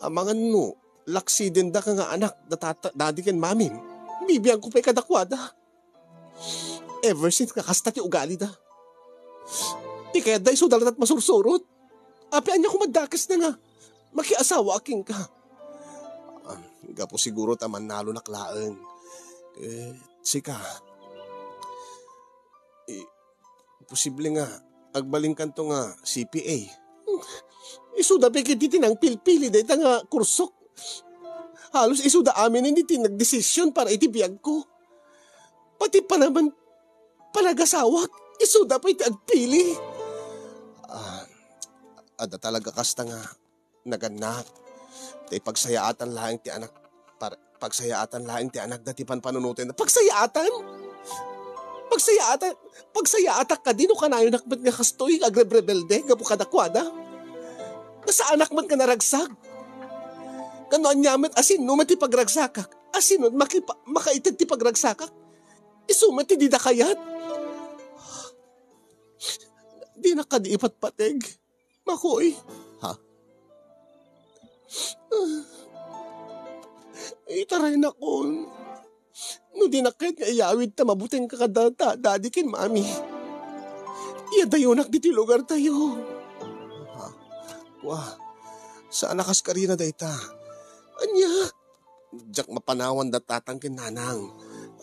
amangan no, laksidendak nga anak, da tata-, dadi ken mamim. Bibiangko pay kadakuada. Ever since nga kasta ti ugalida. Ti kayatda isuda latta ti masursurot. Apay ania koma dakesna nga makiasawaak kenka? Ah, gapu siguro ta mannalonak laeng. Eh, sika, i-, posible nga agbalinkanto nga C P A. Isuda pay ketdi ti nangpilpili dayta nga kursok. Halos isuda amin iti nagdesisyon para iti biagko. Pati pa naman panagasawak, isuda pay ti agpili. Ah, adda talaga kasta nga nagannak. Tay pagsayaatan laeng ti anak, par-, pagsayaatan laeng ti anakda ti panpanunoten. Pagsayaatan? Pagsayaatan? Pagsayaatak kadi no kanayonak met nga kastoy nga agrebrebelde gapu kadakuada? Nasaanak met nga naragsak. Kano ania met a sinno met ti pagragsakak? A sinno makipa-, makaited ti pagragsakak? Isu met ti dida kayat. Dinak kadi ipatpateg. Makoy. Ha? Itaraynakon. No dinak kayat nga iyawid ta mabutengka kada ta-, dadi ken mami. Iyadayonak ditoy lugartayo. Ha? Kua, saan a kaskarina dayta? Ania? Diak mapanawan da tatang ken nanang.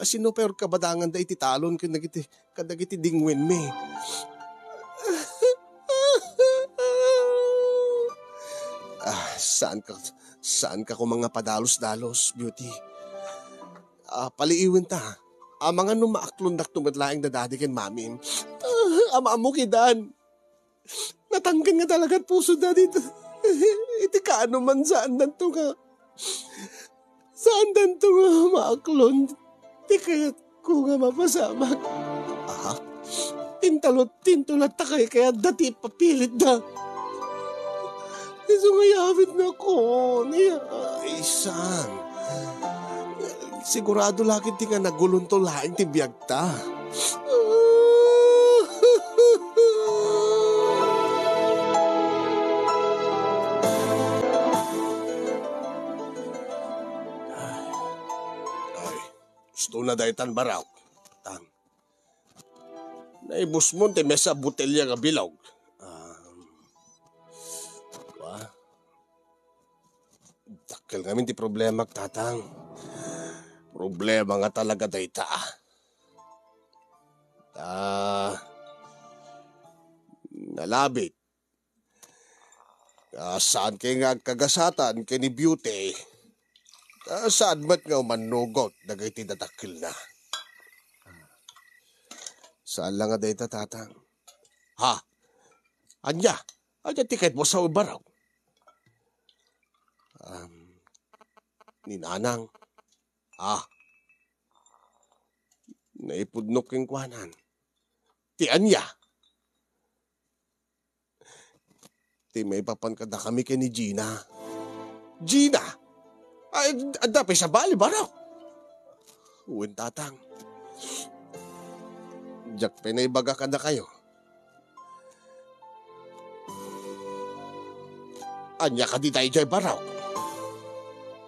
A sinno pay urkabadanganda iti talon ken dagiti, kadagiti dingwenmi. Ah, saanka, saanka koma nga padalus-dalus, Beauty. Ah, paliiwenta. Amangan no maaklondakto met laeng da dadi ken mamim. Ah, ama-, ammo kidan. Natangken nga talaga ti pusoda dita. Iti kaano man, saandanto nga, saandanto nga maaklon ti kayatko nga mapasamak. Aha? Intalot, tintulat ta kay kayatda ti ipapilitda. Isu nga iyawidnakon. Iya, ay, saan? Sigurado la ketdi nga nagulonto laeng ti biag ta. Ay, gusto na daytan, Barok. Tang. Naibusmon ti mesa botelya nga bilog. Ah, wa? Dakkel ngamin ti problemak, tatang. Problema nga talaga dayta. Ta, nalabit. Ah, saan kay nga agkagasatan ken ni Beauty? Ah, saan met nga umannugot dagiti dadakkelna? Saan la nga dayta, Tatang. Ha? Ania? Ania ti kayatmo a sawen, Barok? Um, ni Nanang. Ah. Naipudnok kenkuanan. Ti ania? Ti maipapan kadakami ken ni Gina. Gina? Ay, adda pay sabali, Barok? Wen, Tatang. Diak pay naibaga kadakayo. Ania kadi daydiay, Barok?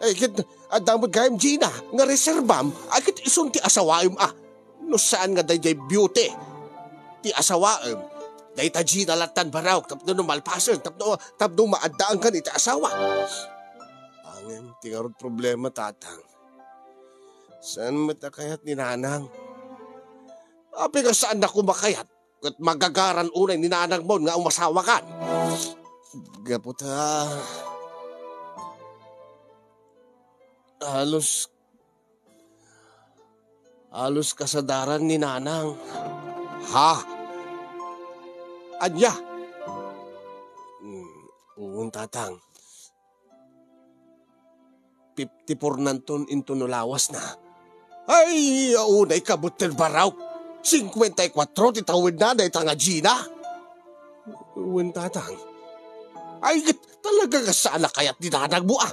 Ay, ket adda met gayam, Gina, nga reserbam, ay, ket isun ti asawaem, a. No saan nga daydiay Beauty ti asawaem, dayta Gina lattan, Barok, tapno no malpasen, tapno, tapno maaddaankan iti asawa. Ngem ti ngarud problema, Tatang, saan met a kayat ni Nanang. Apay nga saannak a makayat, ket magagaran unay ni Nanangmon nga umasawakan. Gapu ta halos, halos kasadaran ni Nanang. Ha? Ania? Hmm, wen, Tatang. Fifty-four nanton inton no lawasna. Ay, unay ka met, Barok. Singkuenta y kuatro ti tawenna dayta nga Gina. Wen, Tatang. Ay, talaga nga saan a kayat ni Nanangmo, a.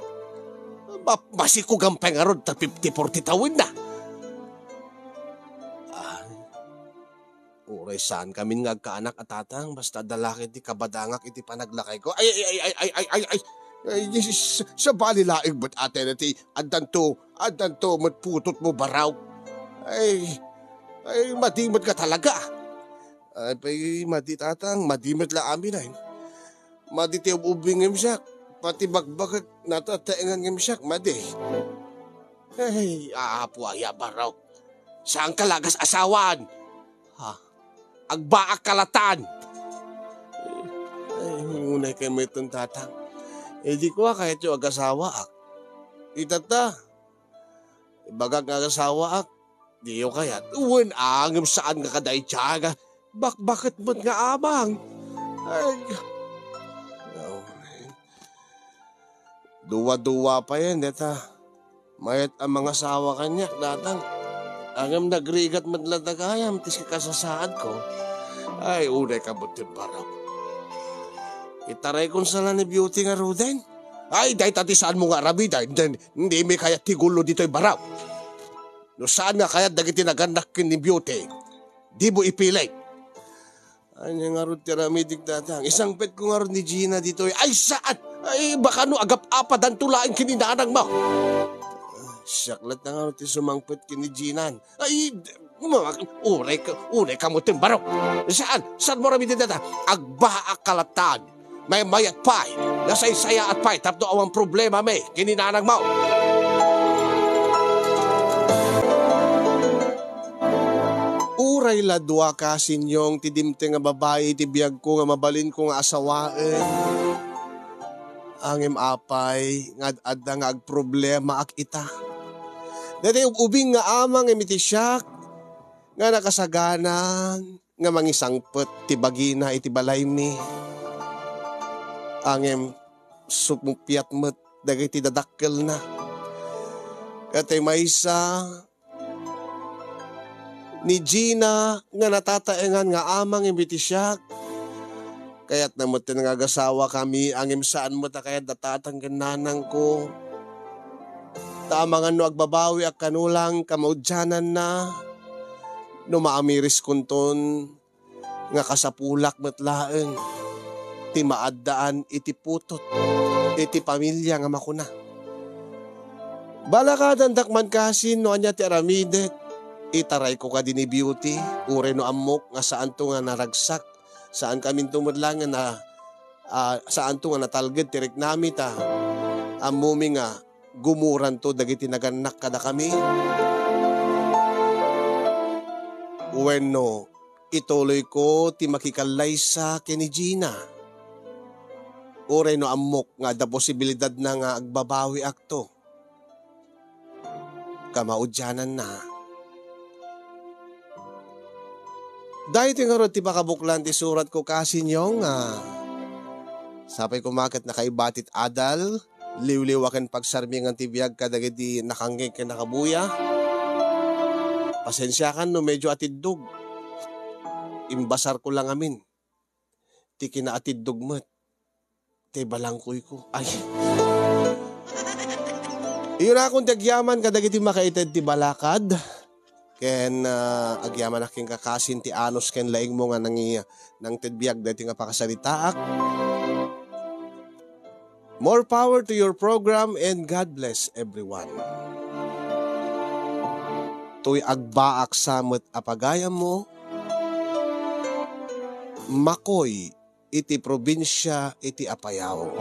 Ma-, masikugan pay ngarud ta fifty-four ti tawenna. Ay. Uray saankamin nga agkaanak a, Tatang, basta adda la ket ti kabadangak iti panaglakayko. Ay, ay, ay, ay, ay, ay, ay, ay, ay, s-, s-, sabali laeng met, ate, na ti addanto, addanto met putotmo, Barok. Ay, ay, madi met nga talaga. Ay, pay, madi, Tatang, madi met la amin, ay. Madi ti ub-ubing ngem siak, pati bakbaket, natataengan ngem siak, madi. Ay, apo aya, Barok. Saanka la a asawan. Ha? Agbaak ka latan. Ay, unay kay met ton, Tatang. Idi kua, kayatyo agasawaak. Itata, ibagak nga agasawaak. Diyo kayat. Wen, ngem saan nga kadaydiay nga bakbaket met nga amang. Ay. Dua-dua payen dayta. Mayat a mangasawa kaniak, Tatang. Ngem nagrigat met latta gayam ti kasasaadko. Ay, unay ka met, Barok. Itaraykon sa la ni Beauty ngaruden. Ay, dayta ti saanmo nga aramiden. Dayta, dayta kayat ti gulo ditoy, Barok. No saan nga kayat dagiti nagannak ken ni Beauty, dimo ipili. Ania ngarud ti aramidek, Tatang? Isangpetko ngarud ni Gina ditoy. Ay, saan? Ay, baka no agap-apadanto laeng ken ni Nanangmo. Siak latta ngarud ti sumangpet ken ni Gina. Ay, d-, ma-, uray ka, uray ka met, Barok. Saan? Saanmo aramiden dayta? Agbaak ka latan. Maymayat pay, nasaysayaat pay tapno awan problemami ken ni Nanangmo. Uray la dua ka, Sinyong, ti dimteng a babai iti biagko nga mabalinko nga asawaen. Ngem apay nga ad-adda nga agproblemaak ita. Dayta ub-ubing nga amang iti siak nga nakasagana nga mangisangpet ti bagina iti balaymi. Ngem sumuppiat met dagiti dadakkelna. Ket ti maysa ni Gina nga natataengan nga amang iti siak. Kayatna met nga agasawakami, ngem saan met a kayat da tatang ken nanangko. Ta amangan no agbabawiak kano lang kamaudiananna, no maamiriskonton nga kasapulak met laeng ti maaddaan iti putot iti pamilia nga makuna. Balakadandak man kasin no ania ti aramidek, itarayko kadi ni Beauty, uray no ammok nga saanto nga naragsak, saankaminto met laeng nga na, ah, saanto nga natalged ti riknami ta ammomi nga gumuranto dagiti nagannak kadakami? Wenno, ituloyko ti makikallaysa ken ni Gina? Uray no ammok nga adda posibilidadna nga agbabawiakto, kamaudiananna. Daytoy ngarud ti pakabuklan ti suratko, kasinyo, nga sapay koma ket nakaibatit adal, liwliwa ken pagsarmingan ti biag kadagiti nakangngeg ken nakabuya. Pasensiakan no medyo atiddog. Imbasarko lang amin ti kinaatiddog met ti balangkoyko. Ay. Iyurakon ti agyaman kadagiti makaited ti balakad. Ken, ah, agyamanak ken kakasin ti anus ken laingmo nga nangi-, nangted biag daytoy nga pakasaritaak. More power to your program and God bless everyone. Toy agbaak sa met a pagayammo, makoy iti probinsia iti Apayao.